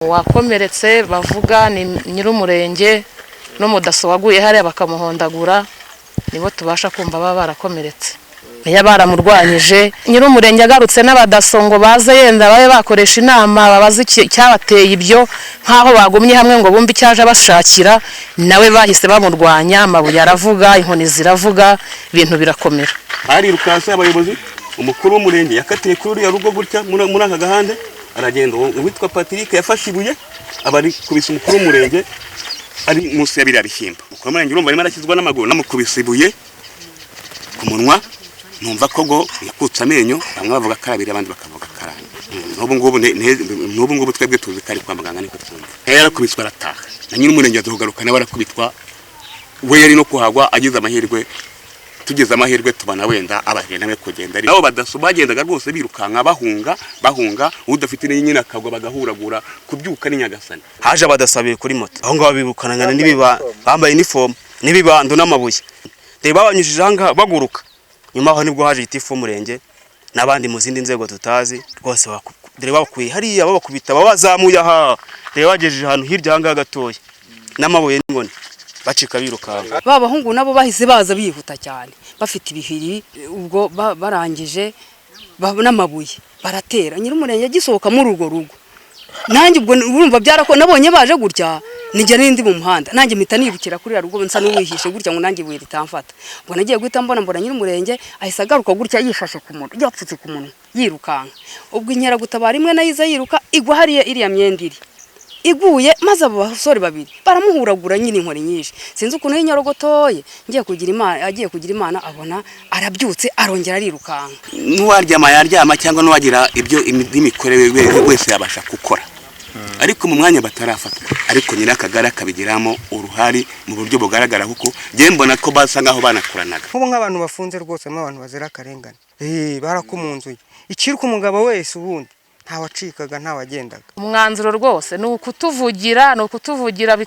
Uwakomeretse bavuga ni nyir'umurenge n'umudaso waguye hariya bakamuhondagura, nibo tubasha kumva baba barakomeretse. Niyo baramurwanyije, nyir'umurenge agarutse n'abadaso ngo baze yenda babe bakoresha inama, babaze icyabateye ibyo, nk'aho bagumye hamwe ngo bumve icyaje bashakira, nawe bahise bamurwanya, amabuye aravuga, inkoni ziravuga, ibintu birakomera. Harirukanse abayobozi, umukuru w'umurenge yakatiye kuri uriya rugo gutya muri aka gahande aragenda. Uwitwa Patrick yafashe ibuye aba arikubise umukuru w'umurenge ari munsi ya biriya bishyimbo. Umukuru w'umurenge urumva arimo arakizwa n'amaguru, namukubise ibuye ku munwa, numva ko ngo yakutse amenyo, bamwe bavuga ko ari abiri, abandi bakavuga ko ari ane. N'ubu ngubu twebwe tuzi ko ari kwa muganga, niko twumva. Yarakubiswe arataha, na nyir'umurenge aza kugaruka nawe arakubitwa, we yari no kuhagwa, agize amahirwe, tugeze amahirwe tubona wenda abaheye nawe kugenda. Nabo badaso bagendaga rwose birukanka, bahunga bahunga, udafite intege nyine akagwa bagahuragura, kubyuka ni Nyagasani. Haje abadaso kuri moto aho ngaho, birukanana n'ibiba bambaye inifomu n'ibibando n'amabuye, reba babanyujije aha ngaha baguruka. Nyuma aho nibwo haje gitifu w'umurenge n'abandi mu zindi nzego tutazi rwose, dore babakuye hariya babakubita, babazamuye aha, reba bagejeje ahantu hirya aha ngaha gatoya, n'amabuye n'inkoni, bacika birukanka. Ba bahungu nabo bahise baza bihuta cyane bafite ibihiri, ubwo barangije n'amabuye baratera nyir'umurenge agisohoka muri urwo rugo. Nanjye ubwo urumva byarako nabonye baje gutya, nijya n'indi mu muhanda, nanjye mpita nirukira kuri ya rugo, nsa n'uwihishe gutya ngo nanjye ibuye ritamfata. Ubwo nagiye guhita mbona nyir'umurenge ahise agaruka gutya, yifashe ku munwa, yapfutse ku munwa, yirukanka. Ubwo inkeragutabara imwe nayo iza yiruka, igwa hariya iriya myenda iri, iguye maze abo basore babiri baramuhuragura nyine inkoni nyinshi, sinzi ukuntu y'inyorogotoye. Ngiye kugira Imana, agiye kugira Imana abona arabyutse, arongera arirukanka. N'uwaryama yaryama, cyangwa n'uwagira ibyo imikorere wese yabasha gukora, ariko mu mwanya batarafatwa, ariko nyir'akagari akabigiramo uruhare mu buryo bugaragara, kuko njyewe mbona ko basa nkaho banakoranaga. Nk'ubu nk'abantu bafunze rwose, harimo abantu bazira akarengane, barakumunzuye ikiruka umugabo wese, ubundi ntawacikaga, ntawagendaga. Umwanzuro rwose ni ukutuvugira, ni ukutuvugira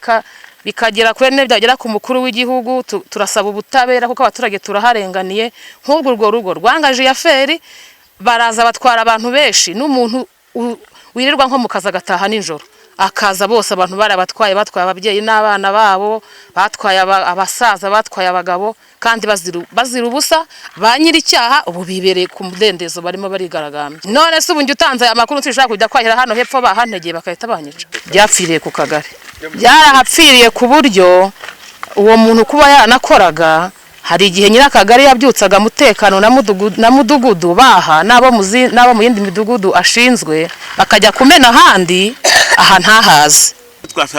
bikagera kuri ne, byagera ku mukuru w'igihugu. Turasaba ubutabera kuko abaturage turaharenganiye. Nk'ubwo urwo rugo rwangaje ya feri, baraza batwara abantu benshi, n'umuntu wirirwa nko mu kazi agataha nijoro akaza, bose abantu barabatwaye, batwaye ababyeyi n'abana babo, batwaye abasaza, batwaye abagabo, kandi bazira ubusa. Ba nyir'icyaha ubu bibereye ku mudendezo, barimo barigaragambya. None se ubu njye utanze aya makuru, nshobora kujya kwahira hano hepfo bahantegeye bagahita banyica? Byapfiriye ku kagari, byarahapfiriye, ku buryo uwo muntu kuba yanakoraga, hari igihe nyirakagari yabyutsaga umutekano na mudugudu baha n'abo mu yindi midugudu ashinzwe, bakajya kumena ahandi, aha ntahaze.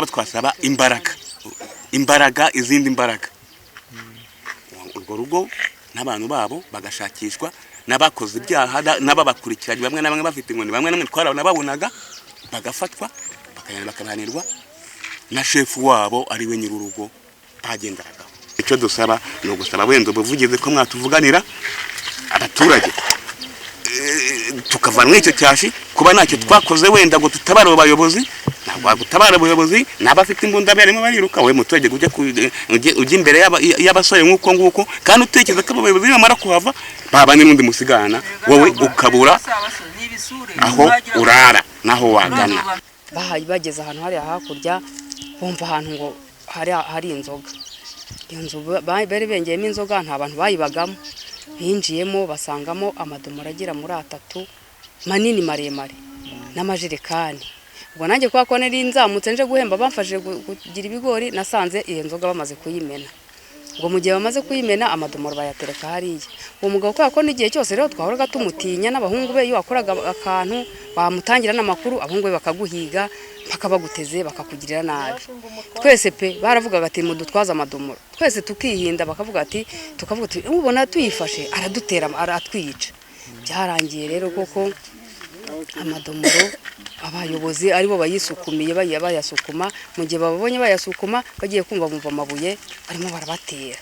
Twasaba imbaraga, imbaraga, izindi mbaraga, urwo rugo n'abantu babo bagashakishwa, n'abakoze ibyaha n'ababakurikiranye, bamwe na bamwe bafite inkoni, bamwe na bamwe twarababonaga, bagafatwa, bakagenda bakabihanirwa, na shefu wabo ari we nyir'urugo bagenderagaho. Icyo dusaba ni ugusaba wenda ubuvugizi, ko mwatuvuganira abaturage, tukavanwa icyo cyashi, kuba ntacyo twakoze wenda ngo tutabare abo bayobozi. Ntabwo wagutabara abayobozi n'abafite imbunda barimo bariruka, wowe muturage ujya imbere y'abasore nk'uko nguko, kandi utekereza ko abo bayobozi nibamara kuhava baba n'undi musigana, wowe ukabura aho urara n'aho wagana. Bahaye bageze ahantu hariya hakurya, bumva ahantu ngo hari inzoga. Iyo nzu bari bengeyemo inzoga, nta bantu bayibagamo. Binjiyemo basangamo amadomoro agera muri atatu manini maremare n'amajerekani. Ubwo nanjye kubera ko nari nzamutse nje guhemba bamfashije kugira ibigori, nasanze iyo nzoga bamaze kuyimena. Ngo mu gihe bamaze kuyimena, amadomoro bayatereka hariya. Uwo mugabo, kubera ko n'igihe cyose rero twahoraga tumutinya n'abahungu be, iyo wakoraga akantu bamutangira n'amakuru, abahungu be bakaguhiga mpaka baguteze, bakakugirira nabi. Twese pe baravugaga ati: "Mudutwaze amadomoro." Twese tukihinda, bakavuga ati, tukavuga tuti: "Ubona tuyifashe aradutera, aratwica." Byarangiye rero koko amadomoro abayobozi aribo bayisukumiye, bayasukuma. Mu gihe bababonye bayasukuma, bagiye kumva bumva amabuye barimo barabatera.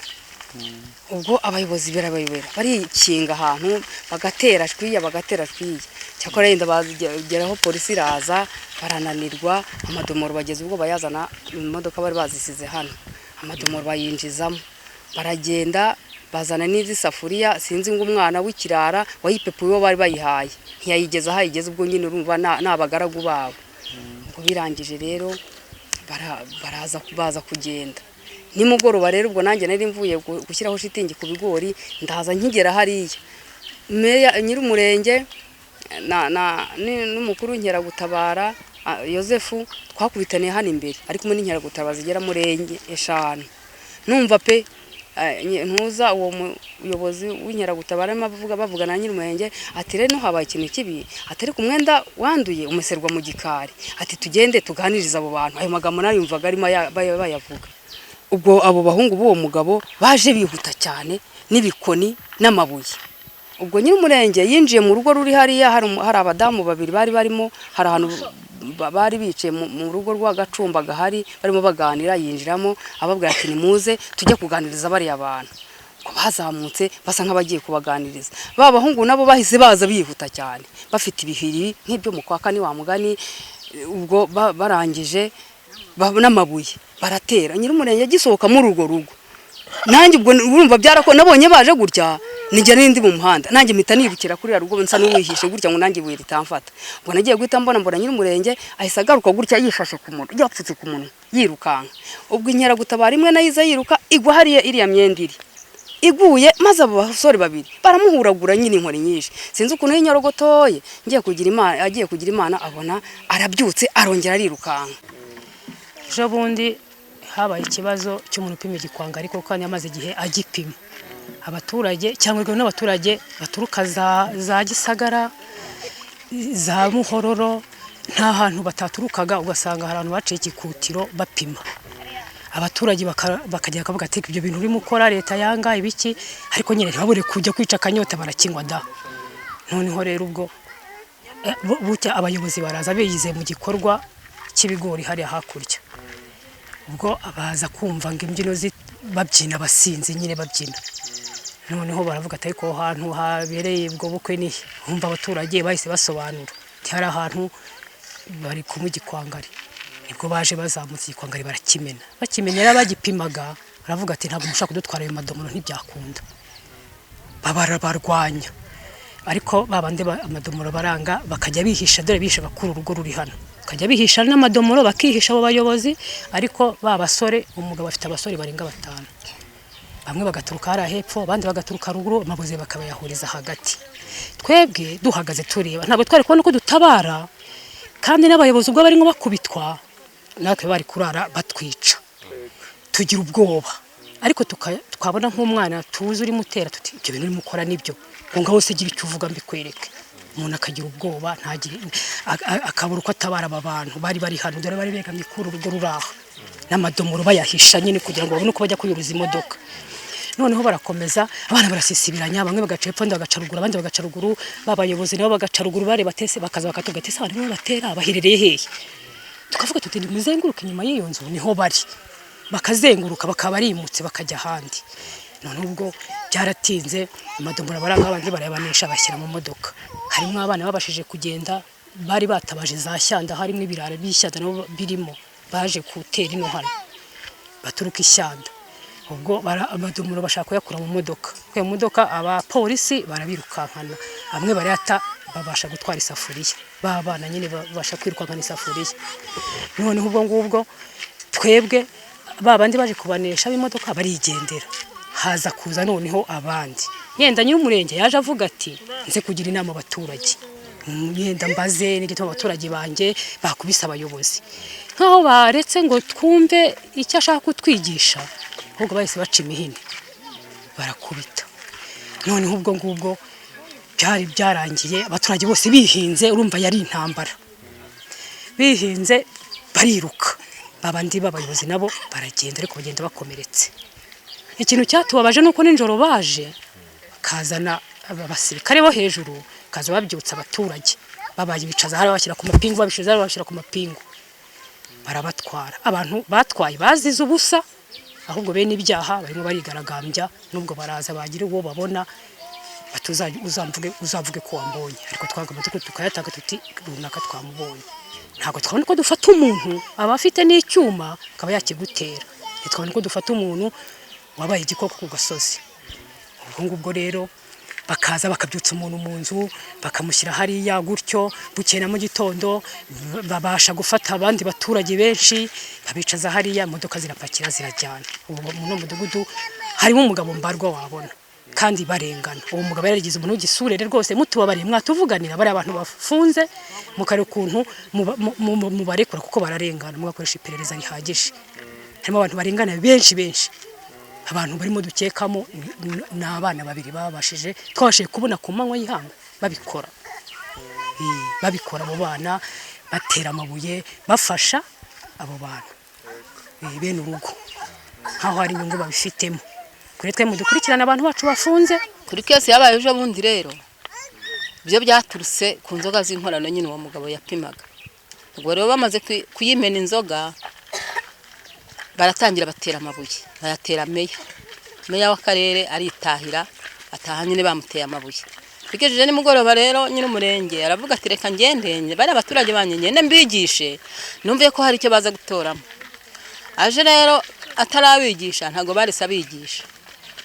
Ubwo abayobozi birabayobera, barikinga ahantu, bagatera shwiya, bagatera shwiya. Cyakora yenda bageraho polisi iraza, barananirwa. Amadomoro bageze ubwo bayazana mu modoka bari bazisize hano, amadomoro bayinjizamo, baragenda bazana n'izi safuriya. Sinzi ngo umwana w'ikirara wayipepuye uwo bari bayihaye ntiyayigeza aho ayigeze. Ubwo nyine urumva ni abagaragu babo. Ubwo Ubwo birangije rero baraza baza kugenda nimugoroba rero. Ubwo nanjye nari mvuye gushyiraho shitingi ku bigori, ndaza nkigera hariya, meya nyir'umurenge na n'umukuru w'inkeragutabara Yosefu twakubitaniye hano imbere ari kumwe n'inkeragutabara zigera muri enye, eshanu. Numva pe ntuza uwo muyobozi w'inkeragutabara arimo avuga, bavugana na nyir'umurenge, ati: "Rero habaye ikintu kibi," ati: "ariko umwenda wanduye umeserwa mu gikari," ati: "Tugende tuganirize abo bantu." Ayo magambo nayumvaga arimo bayavuga. Ubwo abo bahungu b'uwo mugabo baje bihuta cyane n'ibikoni n'amabuye. Ubwo nyir'umurenge yinjiye mu rugo ruri hariya, hari abadamu babiri bari barimo, hari ahantu bari bicaye mu rugo rw'agacumba gahari barimo baganira. Yinjiramo ababwira ati: "Nimuze tujye kuganiriza bariya bantu." Ngo bazamutse basa nk'abagiye kubaganiriza, ba bahungu nabo bahise baza bihuta cyane bafite ibihiri nk'ibyo mu kwa kane wa mugani. Ubwo barangije n'amabuye baratera. Nyir'umurenge agisohoka muri urwo rugo, nanjye ubwo urumva byarako nabonye baje gutya, nijya n'indi mu muhanda, nanjye mpita nirukira kuri rugo nsa n'uwihishe gutya ngo nanjye ibuye ritamfata. Ubwo nagiye guhita mbona nyir'umurenge ahise agaruka gutya yifashe ku munwa, yapfutse ku munwa, yirukanka. Ubwo inkeragutabara imwe nayo iza yiruka igwa hariya iriya myenda iri iguye, maze abo basore babiri baramuhuragura nyine inkoni nyinshi, sinzi ukuntu y'inyorogotoye. Ngiye kugira Imana, agiye kugira Imana abona arabyutse, arongera arirukanka. Ejo bundi habaye ikibazo cy'umuntu upima igikwanga, ariko kandi amaze igihe agipima. Abaturage cyangwa n'abaturage baturuka za Gisagara, za Muhororo, nta hantu bataturukaga, ugasanga hari ahantu baciye ikikutiro bapima. Abaturage bakajya bakavuga ati: "Ibyo bintu urimo ukora leta yanga ibiki?" Ariko nyine ntibabure kujya kwica akanyota, barakinywa da. Noneho rero ubwo bucya abayobozi baraza biyize mu gikorwa cy'ibigori hariya hakurya. Ubwo baza kumva ngo imbyino babyina, basinze nyine babyina. Noneho baravuga ati: "Ariko aho hantu habereye ubwo bukwe ni he?" Bumva abaturage bahise basobanura ati: "Hari ahantu bari kunywa igikwangari." Nibwo baje bazamutse, igikwangari barakimena. Bakimena rero bagipimaga, baravuga ati: "Ntabwo mushobora kudutwara ayo madomoro, ntibyakunda." Barabarwanya, ariko babandi amadomoro baranga, bakajya bihisha. Dore bihisha bakura urugo ruri hano, bakajya bihisha n'amadomoro, bakihisha abo bayobozi. Ariko ba basore, umugabo afite abasore barenga batanu, bamwe bagaturuka hariya hepfo, abandi bagaturuka ruguru, amabuye bakabayahuriza hagati. Twebwe duhagaze tureba, ntabwo twari kubona uko dutabara, kandi n'abayobozi ubwo barimo bakubitwa natwe bari kurara batwica. Tugira ubwoba, ariko twabona nk'umwana tuzi urimo utera, tuti: "Ibyo bintu urimo ukora nibyo?" Ngo: "Ngaho se gira icyo uvuga mbikwereke." Umuntu akagira ubwoba, ntagire akabura uko atabara. Aba bantu bari bari hano, dore bari begamye kuri urugo ruri aha, n'amadomoro bayahisha nyine kugira ngo babone uko bajya kuyuruza imodoka. Noneho barakomeza, abana barasisibiranya, bamwe bagaca hepfo, abandi bagaca ruguru, abandi bagaca ruguru, babayobozi nabo bagaca ruguru bareba. Tese bakaza bakatubwira ati: "Ese abantu nibo batera baherereye hehe?" Tukavuga tuti: "Nimuzenguruke inyuma y'iyo nzu niho bari." Bakazenguruka, bakaba barimutse bakajya ahandi. None ubwo byaratinze, amadomoro baranga, abandi barayabanisha, bashyira mu modoka. Harimo abana babashije kugenda, bari batabaje za Shyanda, harimo ibirara by'ishyanda nabo birimo, baje gutera ino hano baturuka ishyanda. Ubwo amadomoro bashaka kuyakura mu modoka, kuya mu modoka, abapolisi barabirukankana, bamwe barayata, babasha gutwara isafuriya. Ba bana nyine babasha kwirukankana isafuriya. Noneho ubwo ngubwo twebwe ba bandi baje kubanesha b'imodoka barigendera, haza kuza noneho abandi. Yenda nyir'umurenge yaje avuga ati: "Nze kugira inama abaturage, yenda mbaze n'igituma abaturage banjye bakubise abayobozi." Nkaho baretse ngo twumve icyo ashaka kutwigisha, ahubwo bahise baca imihini barakubita. Noneho ubwo ngubwo byari byarangiye, abaturage bose bihinze, urumva yari intambara, bihinze bariruka. Babandi b'abayobozi nabo baragenda, ariko bagenda bakomeretse. Ikintu cyatubabaje ni uko nijoro baje bakazana abasirikare bo hejuru, bakaza babyutsa abaturage, babaye bicaza hariya, bashyira ku mapingu, babishize hariya, bashyira ku mapingu, barabatwara. Abantu batwaye bazize ubusa, ahubwo bene ibyaha barimo barigaragambya. Nubwo baraza bagira uwo babona bati: "Uzamvuge, uzavuge ko wambonye." Ariko twanga amatwi tukayatanga, tuti: "Runaka twamubonye." Ntabwo twabona ko dufata umuntu aba afite n'icyuma akaba yakigutera, ntitwabona ko dufata umuntu wabaye igikoko ku gasozi. Ubwo ngubwo rero Bakaza bakabyutsa umuntu mu nzu, bakamushyira hariya gutyo. Bukeye na mu gitondo babasha gufata abandi baturage benshi, babicaza hariya, imodoka zirapakira zirajyana. Ubu muri uno mudugudu harimo umugabo mbarwa wabona kandi barengana. Uwo mugabo yarigize umuntu w'igisurere rwose. Mutubabariye mwatuvuganira bariya abantu bafunze, mukareba ukuntu mubarekura kuko bararengana, mugakoresha iperereza rihagije. Harimo abantu barengana benshi benshi. Abantu barimo dukekamo ni abana babiri babashije, twabashije kubona ku manywa y'ihanga babikora. Babikora abo bana batera amabuye, bafasha abo bantu, bene urugo, nkaho hari inyungu babifitemo. Kuri twe mudukurikirana abantu bacu bafunze. Kuri case yabaye ejo bundi rero, ibyo byaturutse ku nzoga z'inkorano nyine uwo mugabo yapimaga. Ubwo rero bamaze kuyimena inzoga, baratangira batera amabuye, bayatera meya. Meya w'akarere aritahira, ataha nyine bamuteye amabuye. Bigejeje nimugoroba rero, nyine umurenge aravuga ati: "Reka ngende bariya abaturage banjye, ngende mbigishe, numve ko hari icyo baza gutoramo." Aje rero atarabigisha, ntabwo barese abigisha,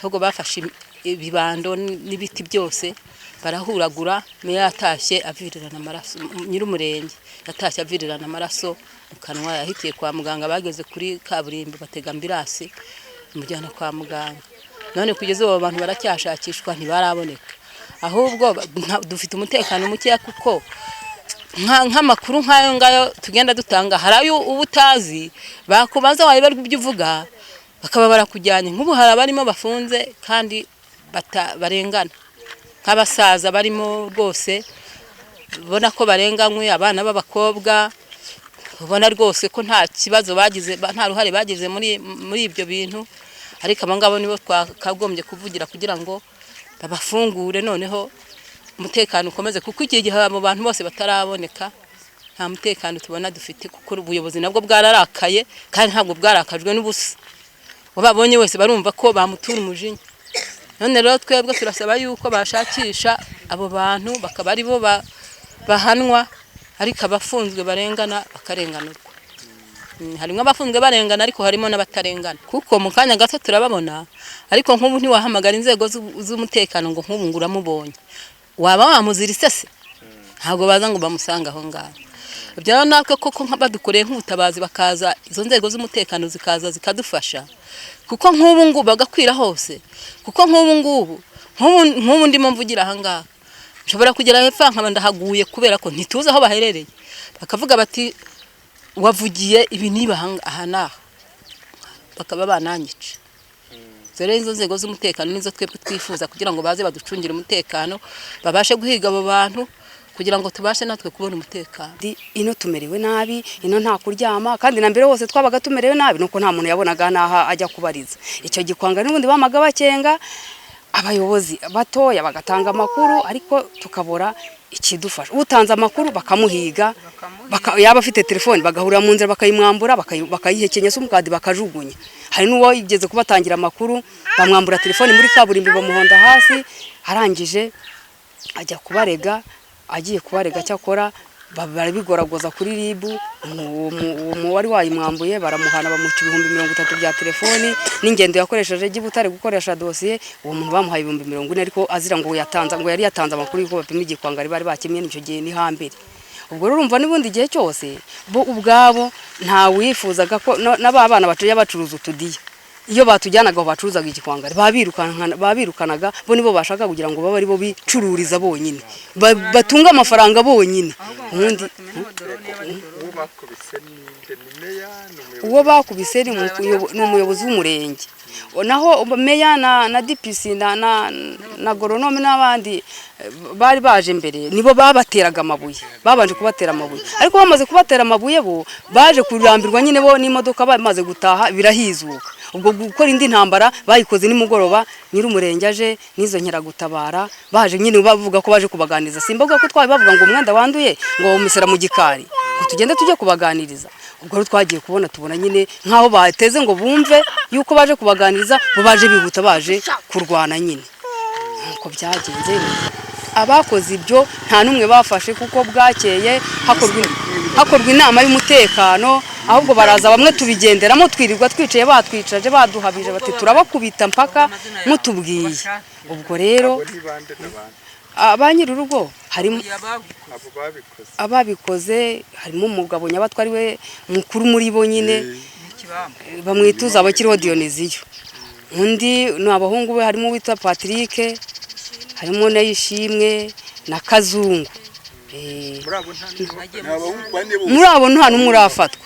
ahubwo bafashe ibibando n'ibiti byose barahuragura. Meya yatashye avirirana amaraso, nyir'umurenge yatashye avirirana amaraso mu kanwa, yahitiye kwa muganga. Bageze kuri kaburimbo batega ambulance imujyana kwa muganga. None kugeza ubu abo bantu baracyashakishwa, ntibaraboneka. Ahubwo dufite umutekano mukeya, kuko nk'amakuru nk'ayo ngayo tugenda dutanga, hari ayo uba utazi, bakubaza wayoberwa ibyo uvuga, bakaba barakujyanye. Nk'ubu hari abarimo bafunze kandi barengana, nk'abasaza barimo rwose ubona ko barenganywe, abana b'abakobwa ubona rwose ko nta kibazo bagize, nta ruhare bagize muri ibyo bintu. Ariko abo ngabo nibo twakagombye kuvugira kugira ngo babafungure, noneho umutekano ukomeze, kuko iki gihe abo bantu bose bataraboneka nta mutekano tubona dufite, kuko ubuyobozi nabwo bwararakaye kandi ntabwo bwarakajwe n'ubusa. Uwo babonye wese barumva ko bamutura umujinya. None rero twebwe turasaba yuko bashakisha abo bantu bakaba aribo bahanwa, ariko abafunzwe barengana bakarenganurwa. Harimo abafunzwe barengana, ariko harimo n'abatarengana, kuko mu kanya gato turababona. Ariko nk'ubu ntiwahamagara inzego z'umutekano ngo nk'ubu ngo uramubonye, waba wamuziritse se? Ntabwo baza ngo bamusange aho ngaho. Ibyo rero natwe koko badukoreye nk'ubutabazi, bakaza izo nzego z'umutekano zikaza zikadufasha, kuko nk'ubu ngubu bagakwira hose, kuko nk'ubu ngubu nk'ubu ndimo mvugira aha ngaha, nshobora kugera hepfo nkaba ndahaguye, kubera ko ntituzi aho baherereye. Bakavuga bati: "Wavugiye ibi niba aha n'aha," bakaba bananyica. Izo rero izo nzego z'umutekano nizo twebwe twifuza kugira ngo baze baducungire umutekano, babashe guhiga abo bantu kugira ngo tubashe natwe kubona umutekano. Ino tumerewe nabi, ino nta kuryama, kandi na mbere hose twabaga tumerewe nabi, nuko nta muntu yabonaga n'aha ajya kubariza. Icyo gikwanga n'ubundi bamaga bakenga abayobozi batoya bagatanga amakuru, ariko tukabura ikidufasha. Utanze amakuru bakamuhiga, yaba afite telefone bagahurira mu nzira bakayimwambura, bakayihekenya SIM card bakajugunya. Hari n'uwo yigeze kubatangira amakuru, bamwambura telefone muri kaburimbo, bamuhonda hasi, arangije ajya kubarega. Agiye kubarega, cyakora barabigoragoza kuri RIB, uwo wari wayimwambuye baramuhana, bamuca 30,000 bya telefoni n'ingendo yakoresheje ajya i Butare gukoresha dosiye. Uwo muntu bamuhaye 40,000, ariko azira ngo yatanze, ngo yari yatanze amakuru y'uko bapima igikwangari bari bakimye. Icyo gihe ni hambere. Ubwo rero urumva n'ubundi igihe cyose bo ubwabo nta wifuzaga ko n'aba bana baciye bacuruza utudiya, iyo batujyanaga aho bacuruzaga igikwangari babirukanaga. Bo nibo bashaka kugira ngo babe aribo bicururiza bonyine, batunge amafaranga bonyine ubundi. Uwo bakubise ni nde? Ni meya? Ni umuyobozi? Uwo bakubise ni umuyobozi w'umurenge. Naho meya na DPC na goronome n'abandi bari baje mbere nibo babateraga amabuye. Babanje kubatera amabuye, ariko bamaze kubatera amabuye bo baje kurambirwa nyine, bo n'imodoka bamaze gutaha birahizuka. Ubwo gukora indi ntambara bayikoze nimugoroba, nyir'umurenge aje n'izo nkeragutabara baje nyine bavuga ko baje kubaganiriza. Simbavuga ko twabe bavuga ngo umwenda wanduye ngo bawumesera mu gikari, ngo tugende tujye kubaganiriza. Ubwo rero twagiye kubona tubona nyine nk'aho bateze ngo bumve yuko baje kubaganiriza, bo baje bihuta baje kurwana nyine, nuko byagenze. Abakoze ibyo nta n'umwe bafashe, kuko bwakeye hakorwa inama y'umutekano, ahubwo baraza bamwe tubigenderamo, twirirwa twicaye, batwicaje, baduhabije, bati turabakubita mpaka mutubwiye. Ubwo rero ba nyir'urugo harimo ababikoze, harimo umugabo Nyabatwa ari we mukuru muri bo nyine, bamwituza abakiriho Diyoniziyo. Undi ni abahungu be, harimo uwitwa Patrick, harimo n'Ayishimwe na Kazungu. Muri abo nta n'umwe urafatwa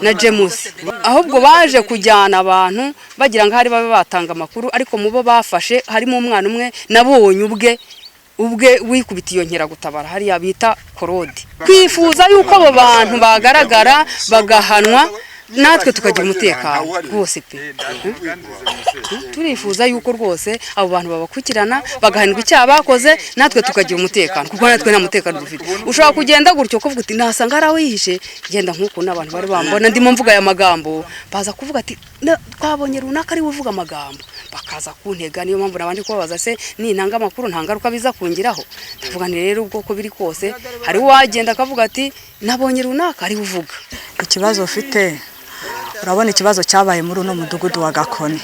na James. Ahubwo baje kujyana abantu bagira ngo hari babe batanga amakuru, ariko mu bo bafashe harimo umwana umwe nabonye ubwe wikubita iyo nkeragutabara hariya bita Korode. Twifuza yuko abo bantu bagaragara bagahanwa, natwe tukagira umutekano rwose pe. Turifuza yuko rwose abo bantu babakurikirana bagahanirwa icyaha bakoze, natwe tukagira umutekano, kuko natwe nta mutekano dufite. Ushobora kugenda gutyo ukavuga uti nasanga hari aho yihishe, genda nk'uko n'abantu bari bambona ndimo mvuga aya magambo, baza kuvuga ati twabonye runaka ari we uvuga amagambo, bakaza kuntega. Niyo mpamvu nabanje kubabaza se nintanga amakuru nta ngaruka biza kungiraho. Ndavuga nti rero ubwo ko biri kose hari uwagenda akavuga ati nabonye runaka ari we uvuga. Ikibazo ufite, urabona ikibazo cyabaye muri uno mudugudu wa Gakoni.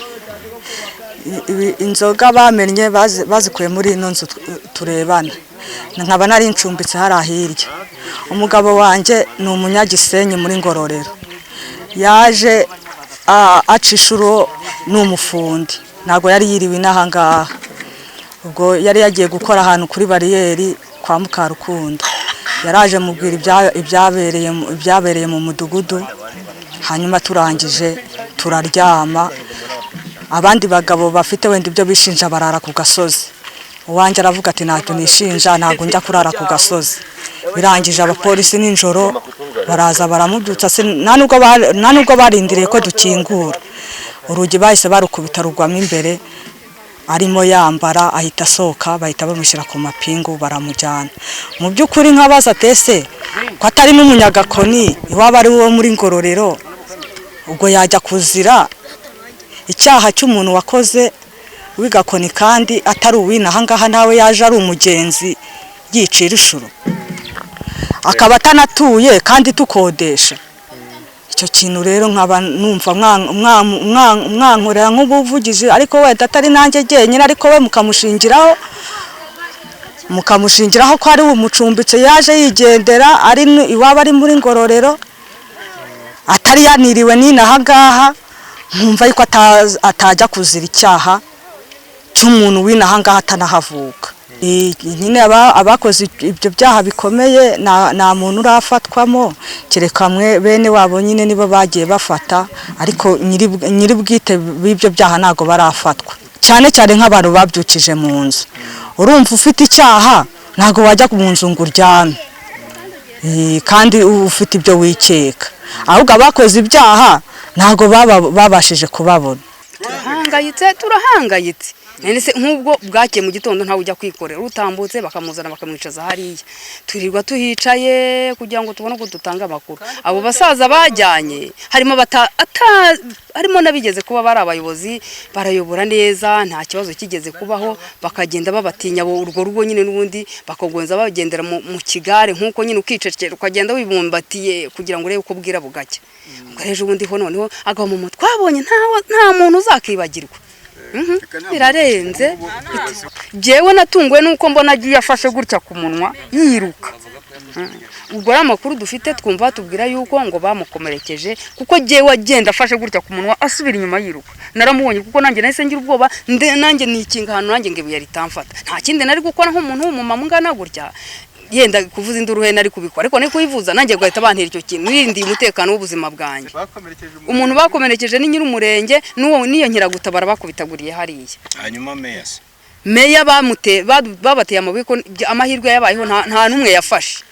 Inzoga bamennye bazikuye muri ino nzu turebana, nkaba nari ncumbitse hariya hirya. Umugabo wanjye ni umunyagisenyi muri Ngororero, yaje aca inshuro, ni umufundi, ntabwo yari yiriwe inaha ngaha. Ubwo yari yagiye gukora ahantu kuri bariyeri kwa Mukarukundo, yaraje mubwira ibyabereye mu mudugudu. Hanyuma turangije turaryama, abandi bagabo bafite wenda ibyo bishinja barara ku gasozi. Uwanjye aravuga ati ntacyo nishinja, ntabwo njya kurara ku gasozi. Birangije abapolisi nijoro baraza baramubyutsa, nta nubwo barindiriye ko dukingura urugi, bahise barukubita rugwamo imbere, arimo yambara ahita asohoka, bahita bamushyira ku mapingu baramujyana. Mu by'ukuri nkabaza tese ko atari n'umunyagakoni, iwaba ari uwo muri Ngororero, ubwo yajya kuzira icyaha cy'umuntu wakoze w'igakoni kandi atari uwina aha ngaha, nawe yaje ari umugenzi yicira inshuro, akaba atanatuye kandi tukodesha. Icyo kintu rero nkaba numva mwankorera nk'ubuvugizi, ariko wenda atari nanjye jyenyine, ariko we mukamushingiraho ko ari umucumbitse, yaje yigendera, ari iwaba ari muri Ngororero, atari yaniriwe n'inaha ngaha. Nkumva yuko atajya kuzira icyaha cy'umuntu w'inaha ngaha atanahavuka. Nyine abakoze ibyo byaha bikomeye nta muntu urafatwamo, kereka mwe bene wabo nyine nibo bagiye bafata, ariko nyiri bwite b'ibyo byaha ntabwo barafatwa. Cyane cyane nk'abantu babyukije mu nzu, urumva ufite icyaha ntabwo wajya mu nzu ngo uryame, kandi ufite ibyo wikeka. Ahubwo abakoze ibyaha ntabwo babashije kubabona. Turahangayitse none se nk'ubwo bwakeye mu gitondo ntawe ujya kwikorera, utambutse bakamuzana bakamwicaza hariya, twirirwa tuhicaye kugira ngo tubone uko dutanga amakuru. Abo basaza bajyanye harimo harimo n'abigeze kuba bari abayobozi, barayobora neza, nta kibazo kigeze kubaho, bakagenda babatinya abo urwo rugo nyine, n'ubundi bakagonza bagendera mu kigare nk'uko nyine ukicecekera ukagenda wibumbatiye kugira ngo urebe uko bwira bugacya. Ubwo rero ubundi ho noneho agahomamunwa twabonye nta muntu uzakibagirwa. Birarenze. Jewe natunguwe nuko mbona agiye afashe gutya ku munwa yiruka. Ubwo ari amakuru dufite twumva tubwira yuko ngo bamukomerekeje, kuko jewe agenda afashe gutya ku munwa asubira inyuma yiruka, naramubonye, kuko nanjye nahise ngira ubwoba, nanjye nikinga ahantu, nanjye ngo ibuye ritamfata. Nta kindi nari gukora nk'umuntu w'umumama ungana gutya, yenda kuvuza induru he nari kubikora, ariko nari kuyivuza nanjye guhita bantera icyo kintu. Nirindiye umutekano w'ubuzima bwanjye. Umuntu bakomerekeje ni nyir'umurenge n'uwo n'iyo nkeragutabara bakubitaguriye hariya. Hanyuma meya se? Meya babateye amabuye, ko amahirwe yabayeho nta n'umwe yafashe,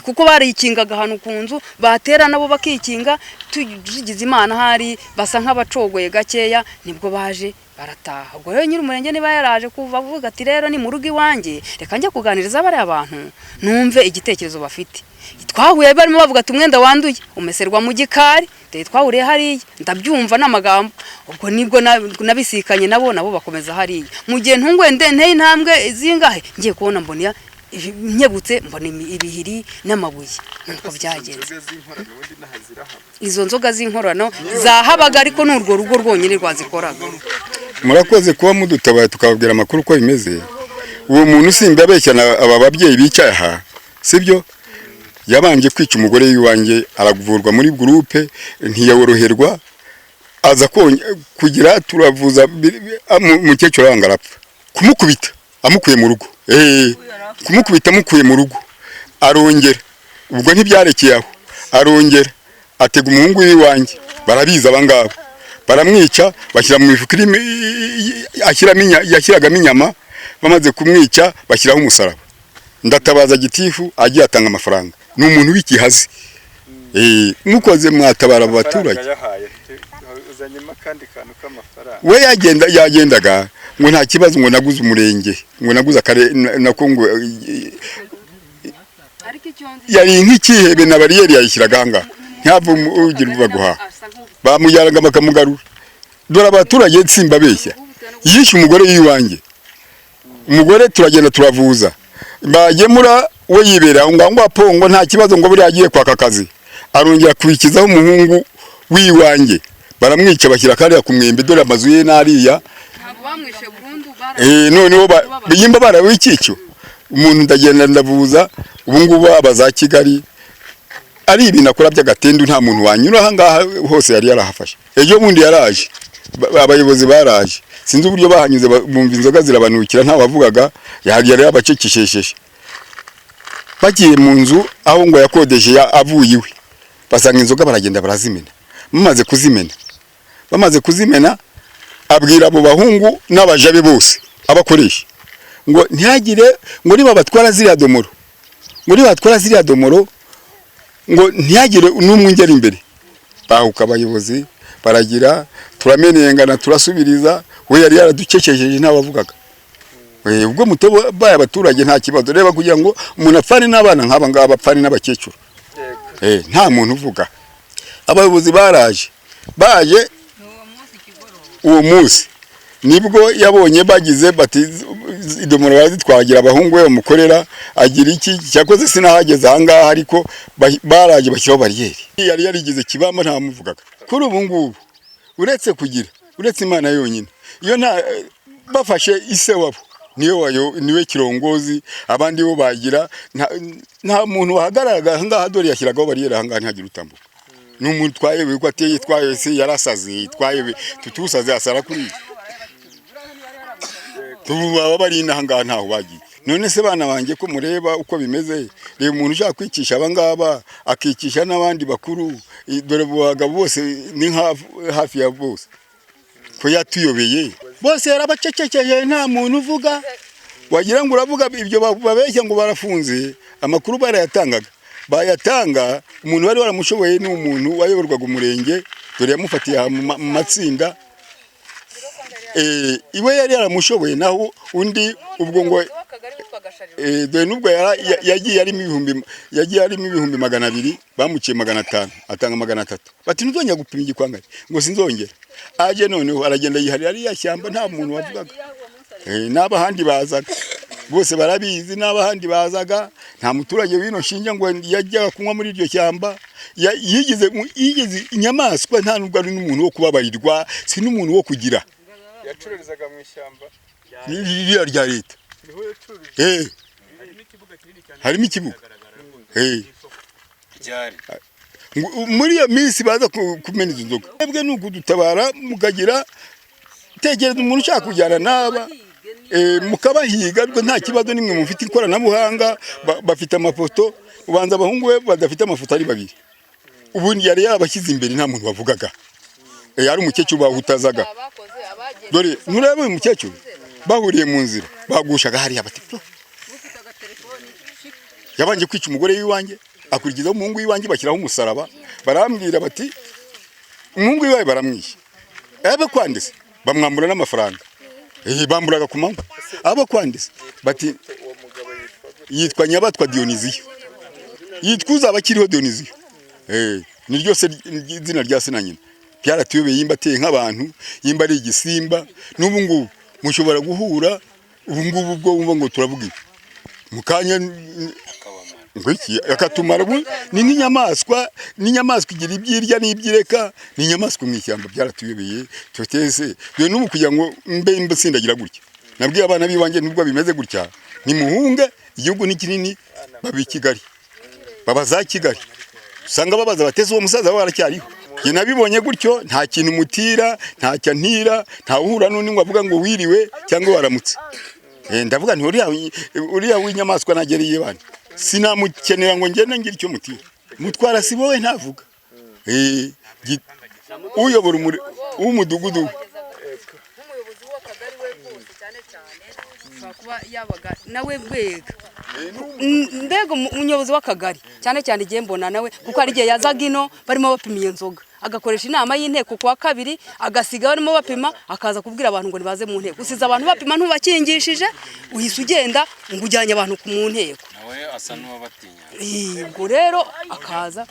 kuko barikingaga ahantu ku nzu, batera nabo bakikinga. Tugize Imana hari basa nk'abacogoye gakeya, nibwo baje Barataha. Ubwo rero nyiri umurenge niba yaraje kuva avuga ati rero ni mu rugo iwanjye, reka njye kuganiriza bariya bantu numve igitekerezo bafite. Twahuye barimo bavuga ati umwenda wanduye umeserwa mu gikari, dore twahuriye hariya, ndabyumva n'amagambo. Ubwo nibwo nabisikanye nabo, nabo bakomeza hariya. Mu gihe ntunguwe nteye intambwe zingahe, ngiye kubona mbona nkebutse mbona ibihiri n'amabuye. Nuko byagenze. Izo nzoga z'inkorano zahabaga, ariko ni urwo rugo rwonyine rwazikoraga. Murakoze kuba mudutabaye tukababwira amakuru uko bimeze. Uwo muntu simbabeshya, aba babyeyi bicaye aha, sibyo? Yabanje kwica umugore w'iwanjye, aravurwa muri groupe ntiyaworoherwa, aza kugira turavuza umukecuru aranga arapfa. Kumukubita amukuye mu rugo, kumukubita amukuye mu rugo, arongera ubwo ntibyarekeye aho, arongera atega umuhungu w'iwanjye, barabizi abangaba, baramwica, bashyira mu mifuka irimo yashyiragamo inyama. Bamaze kumwica bashyiraho umusaraba. Ndatabaza gitifu, agiye atanga amafaranga. Ni umuntu w'ikihazi. Mukoze mwatabara abo baturage. Yahaye uzanyemo akandi kantu k'amafaranga. We yagenda yagendaga ngo nta kibazo, ngo naguze umurenge, ngo naguze akare nako, ngo yari nk'ikihebe na bariyeri yayishyiraga ahangaha, ntihave ugira uva guhaha, bamujyanaga bakamugarura. Dore abaturage simbabeshya, yishe umugore w'iwanjye. Umugore turagenda turavuza, bagemura we yibera aho ngaho, ngo apo ngo nta kibazo, ngo buriya agiye kwaka akazi. Arongera akurikizaho umuhungu w'iwanjye, baramwica, bashyira kariya ku mwembe. Dore amazu ye n'ariya. Noneho yimba barawikico umuntu, ndagenda ndavuza. Ubu ngubu aba za Kigali, ari ibintu akora by'agatendu, nta muntu wanyura aha ngaha hose yari yarahafashe. Ejo bundi yaraje, abayobozi baraje, sinzi uburyo bahanyuze, bumva inzoga zirabanukira, nta wavugaga, yari yabacecekesheje. Bagiye mu nzu aho ngo yakodeshe avuye iwe, basanga inzoga, baragenda barazimena. Bamaze kuzimena, abwira abo bahungu n'abaja be bose abakoresha ngo ntihagire, ngo niba batwara ziriya domoro, ngo niba batwara ziriya domoro, ngo ntihagire n'umwe ungera imbere. Bahuka abayobozi baragira, turamenengana, turasubiriza. We yari yaraducecesheje, ntawavugaga. Ubwo mutobo baye abaturage nta kibazo. Reba kugira ngo umuntu apfane n'abana nk'aba ngaba, apfane n'abakecuru, nta muntu uvuga. Abayobozi baraje, baje uwo munsi nibwo yabonye bagize bati idomoro barazitwagira, abahungu be bamukorera agira iki cyakoze. Sinahageze ahangaha, ariko baraje bashyiraho bariyeri. Yari yarigize kibamba, ntamuvugaga. Kuri ubu ngubu uretse kugira, uretse Imana yonyine, iyo nta bafashe ise wabo niwe wayo, niwe kirongozi, abandi bo bagira nta muntu wahagararaga ahangaha. Dore yashyiragaho bariyeri ahangaha, ntihagire utambuka. Ni umuntu twayobewe ko ateye, twayobewe se yarasaze, twayobewe tutusaze asara kuri tubu baba bari inaha ngaha, ntaho bagiye. None se bana banjye, ko mureba uko bimeze? Reba umuntu ushaka kwicisha aba ngaba, akicisha n'abandi bakuru. Dore abo bagabo bose ni nka hafi ya bose ko yatuyobeye, bose yarabacecekeye, nta muntu uvuga. Wagira ngo uravuga ibyo babeshya ngo barafunze. Amakuru barayatangaga, bayatanga umuntu wari waramushoboye, ni umuntu wayoborwaga umurenge. Dore yamufatiye aha mu matsinda. Iwe yari yaramushoboye, naho undi ubwo ngo dore nubwo yagiye arimo ibihumbi, yagiye arimo 200,000, bamuciye 500, atanga 300. Bati ntuzongera gupima igikwangari, ngo sinzongera. Aje noneho aragenda yiharira ariya shyamba, nta muntu wavugaga. N'abahandi bazaga bose barabizi, n'abahandi bazaga, nta muturage w'ino nshinja ngo yajyaga kunywa muri iryo shyamba. Yigize inyamaswa, nta nubwo ari n'umuntu wo kubabarirwa, si n'umuntu wo kugira. Yacururizaga mu ishyamba? Ririya rya leta. Niho yacururije? Harimo ikibuga. Ryari? Muri iyo minsi baza kumena izo nzoga. Mwebwe ni ukudutabara mukagira, tekereza umuntu ushaka kujyana n'aba, mukabahiga, ariko nta kibazo nimwe mufite ikoranabuhanga, bafite amafoto. Ubanza abahungu be badafite amafoto ari babiri. Ubundi yari yarabashyize imbere, nta muntu wavugaga. Ari umukecuru bahutazaga. Dore ntureba uyu mukecuru, bahuriye mu nzira bagushaga hariya bati "Pfu." Yabanje kwica umugore w'iwanjye, akurikizaho umuhungu w'iwanjye, bashyiraho umusaraba. Barambwira bati umuhungu w'iwawe baramwishe, ebe kwanditse. Bamwambura n'amafaranga. Bamburaga ku manywa abo kwandisa bati yitwa Nyabatwa Dionisiyo, yitwa uzaba akiriho Dionisiyo. Ni ryose izina rya se na nyina byaratuyobeye, yimba ateye nk'abantu, yimba ari igisimba. N'ubu ngubu mushobora guhura, ubu ngubu ubwo wumva ngo turavuga ibi mu kanya ngo iki akatumara. Ni nk'inyamaswa, n'inyamaswa igira ibyirya n'ibyireka, ni inyamaswa mu ishyamba. Byaratuyobeye tutese. Dore n'ubu kugira ngo mbe mbatsindagira gutya, nabwiye abana b'iwanjye, nubwo bimeze gutya nimuhunge, igihugu ni kinini, baba i Kigali, baba za Kigali, usanga babaza bateze uwo musaza we aracyariho. Njye nabibonye gutyo, nta kintu mutira, ntacyo antira, nta uhura n'undi ngo avuga ngo wiriwe cyangwa waramutse. Ndavuga nti uriya w'inyamaswa nagereye bana, sinamukenera ngo ngende ngire icyo mutira. Mutwara si wowe ntavuga. Uyobora w'umudugudu. Nk'umuyobozi w'akagari we rwose, cyane cyane ashobora kuba yabaga nawe mbega mbega umuyobozi w'akagari, cyane cyane igihe mbona nawe, kuko hari igihe yazaga ino barimo bapima iyo nzoga, agakoresha inama y'inteko kuwa kabiri, agasiga barimo bapima, akaza kubwira abantu ngo nibaze mu nteko. Usize abantu bapima, ntubakingishije, uhise ugenda ngo ujyanye abantu mu nteko. Nawe asa n'uwabatinya. Ubwo rero akaza,